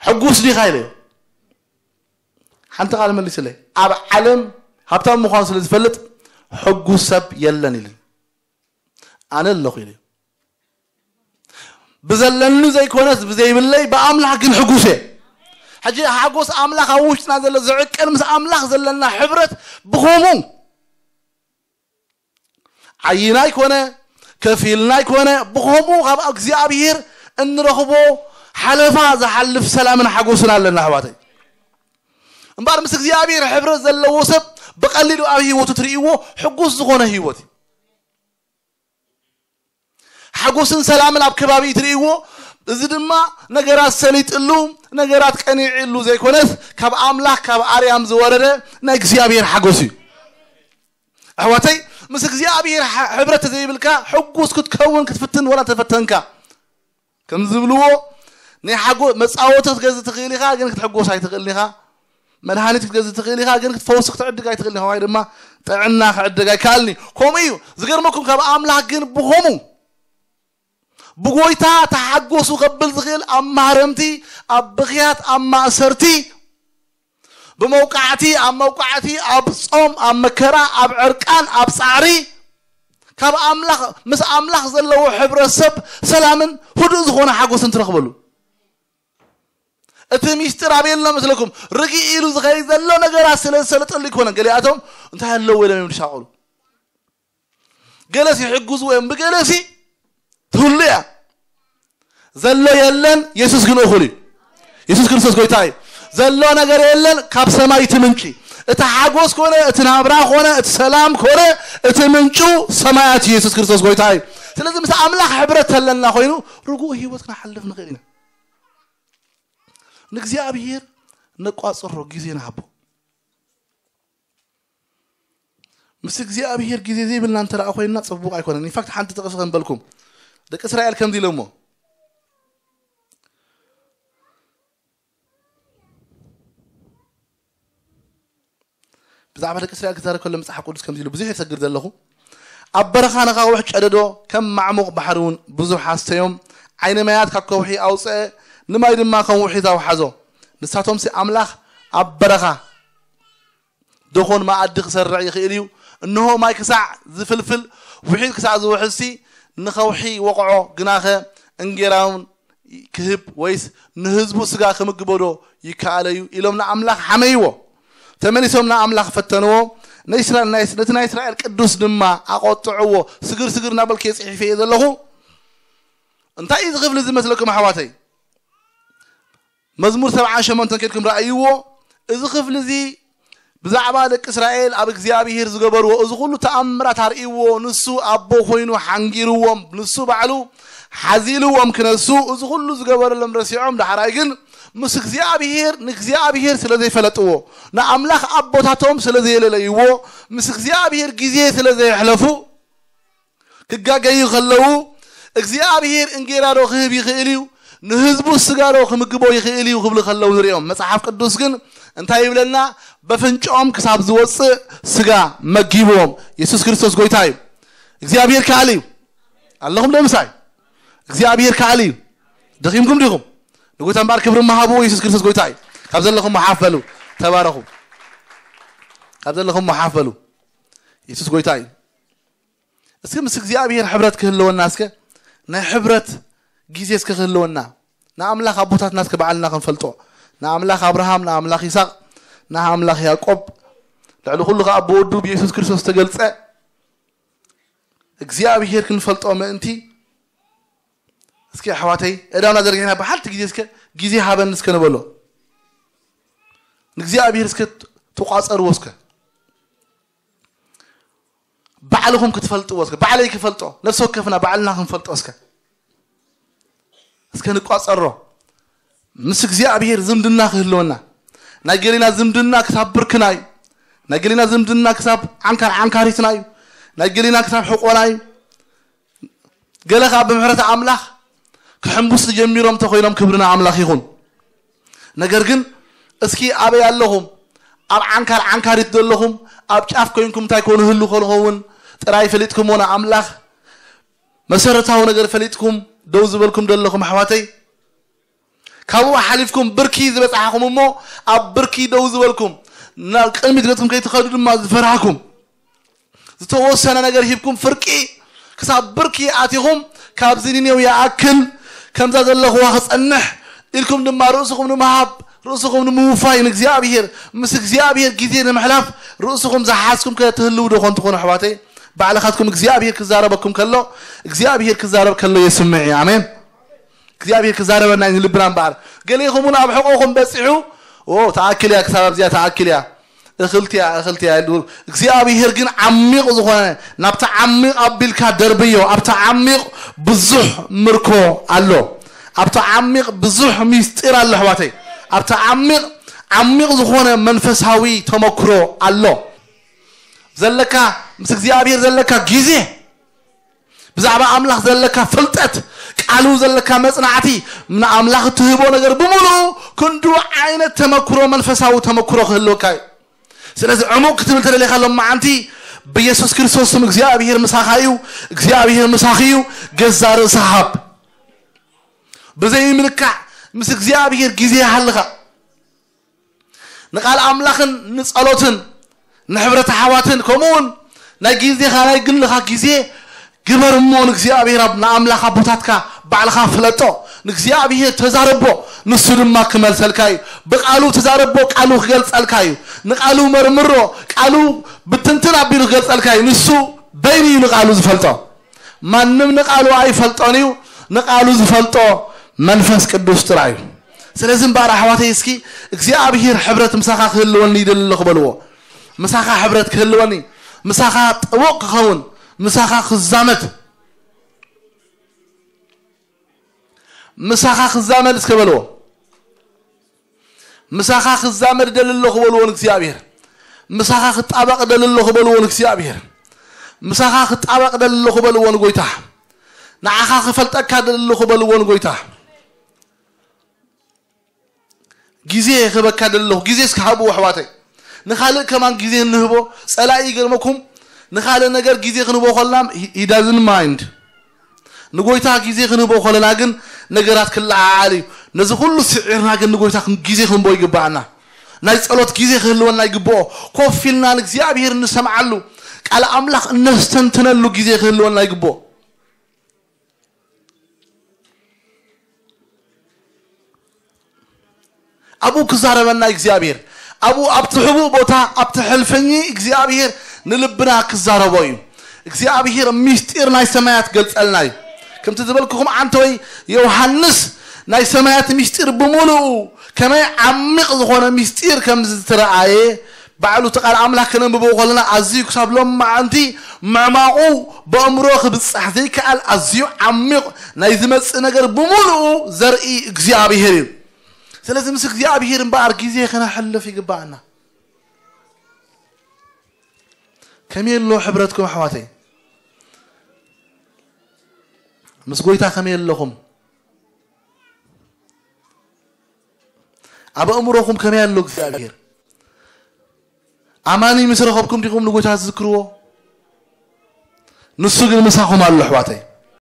ሕጉስ ዲኻ ኢለዮ። ሓንቲ ቃል መሊስለይ፣ ኣብ ዓለም ሃብታም ምዃኑ ስለ ዝፈልጥ ሕጉስ ሰብ የለን ኢሉኒ። ኣነ ኣለኹ ኢለዮ። ብዘለኒ ዘይኮነስ ብዘይብለይ ብኣምላኽ ግን ሕጉስ እየ። ሕጂ ሓጎስ ኣምላኽ ኣብ ውሽጥና ዘሎ ዝዕቀን ምስ ኣምላኽ ዘለና ሕብረት ብኸምኡ ዓይና ኣይኮነ ከፊልና ኣይኮነ ብኸምኡ ካብ እግዚኣብሔር እንረኽቦ ሓለፋ ዝሓልፍ ሰላምን ሓጎስን ኣለና ኣሕዋተይ። እምበኣር ምስ እግዚኣብሔር ሕብረት ዘለዎ ሰብ ብቐሊሉ ኣብ ህይወቱ ትርእይዎ ሕጉስ ዝኾነ ህይወት እዩ። ሓጎስን ሰላምን ኣብ ከባቢ ትርእይዎ። እዚ ድማ ነገራት ሰሊጥሉ፣ ነገራት ቀኒዕሉ ዘይኮነስ ካብ ኣምላኽ ካብ ኣርያም ዝወረደ ናይ እግዚኣብሔር ሓጎስ እዩ። ኣሕዋተይ፣ ምስ እግዚኣብሔር ሕ- ሕብረት ዘይብልካ ሕጉስ ክትከውን ክትፍትን ወላ ተፈተንካ ከም ዝብልዎ ናይ ሓጎ መጻወቲ ክትገዝእ ትኽእል ኢኻ፣ ግን ክትሕጎስ ኣይትኽእልን ኢኻ። መድሃኒት ክትገዝእ ትኽእል ኢኻ፣ ግን ክትፈውስ ክትዕድግ ኣይትኽእልን ኢኻ፣ ወይ ድማ ጥዕና ክዕድግ ኣይከኣልን እዩ። ከምኡ እዩ። ዝገርመኩም ካብ ኣምላኽ ግን ብኸሙ ብጎይታ ተሓጎሱ ከብል ዝኽእል ኣብ ማህረምቲ፣ ኣብ ብኽያት፣ ኣብ ማእሰርቲ፣ ብመውቃዕቲ፣ ኣብ መውቃዕቲ፣ ኣብ ጾም፣ ኣብ መከራ፣ ኣብ ዕርቃን፣ ኣብ ጻዕሪ ካብ ኣምላኽ ምስ ኣምላኽ ዘለዎ ሕብረት ሰብ ሰላምን ህዱእ ዝኾነ ሓጎስን ትረኽበሉ። እቲ ሚስጢር ኣበይ ኣሎ መስለኩም? ርግእ ኢሉ ዝኸይድ ዘሎ ነገራት ስለ ዝሰለጠሉ ይኮነ። ገሊኣቶም እንታይ ኣለዎ ኢሎም እዮም ዝሻቐሉ። ገለሲ ይሕግዙ እዮም፣ ብገለሲ ትህሉ እያ። ዘሎ የለን፣ የሱስ ግን እኹል እዩ። የሱስ ክርስቶስ ጎይታ እዩ። ዘሎ ነገር የለን፣ ካብ ሰማይ እቲ ምንጪ። እቲ ሓጎስ ኮነ፣ እቲ ናብራ ኮነ፣ እቲ ሰላም ኮነ፣ እቲ ምንጩ ሰማያት እዩ። የሱስ ክርስቶስ ጎይታ እዩ። ስለዚ ምስ ኣምላኽ ሕብረት ተለና ኮይኑ ርጉእ ህይወት ክንሓልፍ ንኽእል ኢና። ንእግዚኣብሔር ነቋጽሮ ግዜ ንሃቦ። ምስ እግዚኣብሔር ግዜ ዘይብልና እንተ ደኣ ኮይንና ጽቡቕ ኣይኮነን። ኢንፋክት ሓንቲ ጥቕሲ ከንበልኩም። ደቂ እስራኤል ከምዚ ኢሎሞ። ብዛዕባ ደቂ እስራኤል ክዛረብ ከሎ መጽሓፍ ቅዱስ ከምዚ ኢሉ ብዙሕ እየ ዝሰግር ዘለኹ። ኣብ በረኻ ነኻውሕ ጨደዶ፣ ከም ማዕሙቕ ባሕሪ እውን ብዙሕ ኣስተዮም። ዓይኒ ማያት ካብ ከውሒ ኣውፅአ፣ ንማይ ድማ ከም ውሒት ኣውሓዞ። ንሳቶምሲ ኣምላኽ ኣብ በረኻ ደኾን መኣዲ ክሰርዕ ይኽእል እዩ። እንሆ ማይ ክሳዕ ዝፍልፍል፣ ውሒት ክሳዕ ዝውሕዝሲ፣ ንኸውሒ ወቕዖ፣ ግናኸ እንጌራውን ክህብ ወይስ ንህዝቡ ስጋ ክምግቦ ዶ ይከኣለዩ? ኢሎም ንኣምላኽ ሓመይዎ። ተመሊሶም ንኣምላኽ ፈተንዎ። ንእስራ-፣ ናይ-፣ ነቲ ናይ እስራኤል ቅዱስ ድማ ኣቖጥዕዎ። ስግር ስግር እናበልኩ እየ ጽሒፈ እየ ዘለኹ። እንታይ እዩ እዚ ክፍሊ ዝመስለኩም ኣሕዋተይ? መዝሙር ሰብዓን ሸሞንተን ከድኩም ረኣይዎ። እዚ ክፍሊ እዚ ብዛዕባ ደቂ እስራኤል ኣብ እግዚኣብሔር ዝገበርዎ እዚ ኩሉ ተኣምራት ኣርእይዎ፣ ንሱ ኣቦ ኮይኑ ሓንጊርዎም፣ ንሱ ባዕሉ ሓዚልዎም ክነሱ፣ እዚ ኩሉ ዝገበረሎም ረሲዖም፣ ዳሕራይ ግን ምስ እግዚኣብሔር፣ ንእግዚኣብሔር ስለ ዘይፈለጥዎ፣ ንኣምላኽ ኣቦታቶም ስለ ዘየለለይዎ፣ ምስ እግዚኣብሔር ግዜ ስለ ዘየሕለፉ፣ ክጋገዩ ከለዉ እግዚኣብሔር እንጌራ ዶ ክህብ ይኽእል እዩ? ንህዝቡ ስጋ ዶ ክምግቦ ይኽእል እዩ? ክብሉ ከለዉ ንሪኦም። መጽሓፍ ቅዱስ ግን እንታይ ይብለና? በፍንጭኦም ክሳብ ዝወፅእ ስጋ መጊብዎም። የሱስ ክርስቶስ ጎይታ እዩ። እግዚኣብሔር ከኣል እዩ። ኣለኹም ዶ ምሳይ? እግዚኣብሔር ከኣል እዩ። ደኺምኩም ዲኹም? ንጎይታ እምበኣር ክብሪ መሃብዎ። የሱስ ክርስቶስ ጎይታ እዩ። ካብ ዘለኹም ሓፍ በሉ። ተባረኹ። ካብ ዘለኹም ሓፍ በሉ። የሱስ ጎይታ እዩ። እስኪ ምስ እግዚኣብሔር ሕብረት ክህልወና፣ እስከ ናይ ሕብረት ግዜ እስከ ክህልወና፣ ንኣምላኽ ኣቦታትና እስከ ባዕልና ክንፈልጦ፣ ንኣምላኽ ኣብርሃም፣ ንኣምላኽ ይስሐቅ፣ ንኣምላኽ ያዕቆብ፣ ልዕሊ ኩሉ ከኣ ብወዱ ብየሱስ ክርስቶስ ዝተገልጸ እግዚኣብሔር ክንፈልጦ ምእንቲ፣ እስኪ ኣሕዋተይ፣ እዳውና ዘርጊሕና ብሓንቲ ግዜ እስከ ግዜ ሃበኒ እስከ ንበሎ። ንእግዚኣብሔር እስከ ትቋጸርዎ እስከ። ባዕልኹም ክትፈልጥዎ እስከ፣ ባዕለይ ክፈልጦ፣ ነፍሲ ወከፍና ባዕልና ክንፈልጦ እስከ። እስከ ንቋጸሮ። ምስ እግዚኣብሔር ዝምድና ክህልወና። ናይ ገሌና ዝምድና ክሳብ ብርክና እዩ። ናይ ገሌና ዝምድና ክሳብ ዓንካር ዓንካሪትና እዩ። ናይ ገሌና ክሳብ ሕቆና እዩ። ገለ ከኣ ብምሕረት ኣምላኽ ክሕምብሱ ጀሚሮም እንተኾይኖም ክብሪ ንኣምላኽ ይኹን። ነገር ግን እስኪ ኣበይ ኣለኹም? ኣብ ዓንካር ዓንካሪት ዘለኹም፣ ኣብ ጫፍ ኮይንኩም እንታይ ኮኑ ህሉ ከልኸውን ጥራይ ፈሊጥኩምዎ ንኣምላኽ መሰረታዊ ነገር ፈሊጥኩም ደው ዝበልኩም ዘለኹም ኣሕዋተይ፣ ካብኡ ሓሊፍኩም ብርኪ ዝበጻሕኹም እሞ ኣብ ብርኪ ደው ዝበልኩም፣ ናብ ቅድሚት ገጽኩም ከይትኸዱ ድማ ዝፈራህኩም፣ ዝተወሰነ ነገር ሂብኩም ፍርቂ ክሳብ ብርኪ ኣቲኹም፣ ካብዚ ንኔው ይኣክል፣ ከምዛ ዘለኹዋ ክጸንሕ ኢልኩም ድማ ርእስኹም ንምሃብ፣ ርእስኹም ንምውፋይ ንእግዚኣብሔር፣ ምስ እግዚኣብሔር ግዜ ንምሕላፍ ርእስኹም ዝሓዝኩም ከ ትህልው ዶ ኾን ትኾኑ ኣሕዋተይ? ባዕልኻትኩም እግዚኣብሔር ክዛረበኩም ከሎ፣ እግዚኣብሔር ክዛረብ ከሎ የስምዕ እዩ። ኣሜን። እግዚኣብሔር ክዛረበና እዩ ንልብና እምበኣር። ገሌኹም እውን ኣብ ሕቖኹም በጺሑ፣ ኦ፣ ተኣክል እያ፣ ክሳብ ኣብዚኣ ተኣክል እያ፣ እኽልቲ እያ፣ እኽልቲ እያ ኢሉ። እግዚኣብሔር ግን ዓሚቕ ዝኾነ፣ ናብቲ ዓሚቕ ኣቢልካ ደርብዮ። ኣብቲ ዓሚቕ ብዙሕ ምርኮ ኣሎ። ኣብቲ ዓሚቕ ብዙሕ ሚስጢር ኣሎ፣ ኣሕዋተይ። ኣብቲ ዓሚቕ፣ ዓሚቕ ዝኾነ መንፈሳዊ ተመክሮ ኣሎ። ዘለካ፣ ምስ እግዚኣብሔር ዘለካ ግዜ፣ ብዛዕባ ኣምላኽ ዘለካ ፍልጠት፣ ቃሉ ዘለካ መጽናዕቲ፣ ንኣምላኽ እትህቦ ነገር ብምሉኡ ክንዱ ዓይነት ተመክሮ፣ መንፈሳዊ ተመክሮ ክህልወካ እዩ። ስለዚ ዕሙቕ ክትብል ተደሊኻ ሎማዓንቲ ብየሱስ ክርስቶስ ስም እግዚኣብሔር ምሳኻ እዩ፣ እግዚኣብሔር ምሳኺ እዩ። ገዛ ርእስኻ ሃብ። ብዘይምልካዕ ምስ እግዚኣብሔር ግዜ ይሃልኻ። ንቃል ኣምላኽን ንጸሎትን ንሕብረት ኣሕዋትን ከምኡ እውን ናይ ግዜኻ ናይ ግልኻ ግዜ ግበር እሞ ንእግዚኣብሔር ኣብ ንኣምላኽ ኣቦታትካ ባዕልኻ ፍለጦ። ንእግዚኣብሔር ተዛረቦ፣ ንሱ ድማ ክመልሰልካ እዩ። ብቃሉ ተዛረቦ፣ ቃሉ ክገልጸልካ እዩ። ንቃሉ መርምሮ፣ ቃሉ ብትንትን ኣቢሉ ክገልጸልካ እዩ። ንሱ በይኑ እዩ ንቃሉ ዝፈልጦ። ማንም ንቃሉ ኣይፈልጦን እዩ። ንቃሉ ዝፈልጦ መንፈስ ቅዱስ ጥራይ እዩ። ስለዚ እምበኣር ኣሕዋተይ እስኪ እግዚኣብሔር ሕብረት ምሳኻ ክህልወኒ ይደሊ ኣለኹ በልዎ። ምሳኻ ሕብረት ክህልወኒ፣ ምሳኻ ጥቡቕ ክኸውን፣ ምሳኻ ክዛመድ፣ ምሳኻ ክዛመድ እስከ በልዎ። ምሳኻ ክዛመድ ደሊ ኣለኹ በልዎ ንእግዚኣብሔር። ምሳኻ ክጣበቕ ደሊ ኣለኹ በልዎ ንእግዚኣብሔር። ምሳኻ ክጣበቕ ደሊ ኣለኹ በልዎ ንጎይታ። ንዓኻ ክፈልጠካ ደሊ ኣለኹ በልዎ ንጎይታ። ግዜ ክህበካ ደሊ ኣለኹ። ግዜ እስከ ሃብዎ ኣሕዋተይ። ንኻልእ ከማን ግዜ እንህቦ፣ ጸላኢ ይገርመኩም፣ ንኻልእ ነገር ግዜ ክንህቦ ከለና he doesn't mind። ንጎይታ ግዜ ክንህቦ ከለና ግን ነገራት ክለዓዓል እዩ። ነዚ ኩሉ ስዒርና ግን ንጎይታ ግዜ ክንቦ ይግባኣና። ናይ ጸሎት ግዜ ክህልወና ይግብኦ። ኮፍ ኢልና ንእግዚኣብሔር እንሰምዓሉ፣ ቃል ኣምላኽ እነስተንትነሉ ግዜ ክህልወና ይግብኦ። ኣብኡ ክዛረበና እግዚኣብሔር፣ ኣብኡ ኣብቲ ሕቡእ ቦታ፣ ኣብቲ ሕልፈኚ እግዚኣብሔር ንልብና ክዛረቦ እዩ። እግዚኣብሔር ምስጢር ናይ ሰማያት ገልጸልና እዩ። ከምቲ ዝበልኩኹም ዓንተወይ ዮሃንስ ናይ ሰማያት ምስጢር ብምሉኡ ከመይ ዓሚቕ ዝኾነ ምስጢር ከም ዝተረኣየ ባዕሉ እቲ ቃል ኣምላኽ ክነንብቦ ከለና ኣዝዩ ክሳብ ሎማዓንቲ ምዕማቑ ብእምሮ ክብጻሕ ዘይከኣል ኣዝዩ ዓሚቕ ናይ ዝመጽእ ነገር ብምሉኡ ዘርኢ እግዚኣብሔር እዩ። ስለዚ ምስ እግዚኣብሔር እምበኣር ግዜ ክነሕልፍ ይግባኣና። ከመይ ኣሎ ሕብረትኩም ኣሕዋተይ? ምስ ጎይታ ከመይ ኣለኹም? ኣብ ኣእምሮኹም ከመይ ኣሎ እግዚኣብሔር? ኣማኒ ምስ ረኸብኩም ዲኹም ንጎይታ ትዝክርዎ? ንሱ ግን ምሳኹም ኣሎ ኣሕዋተይ።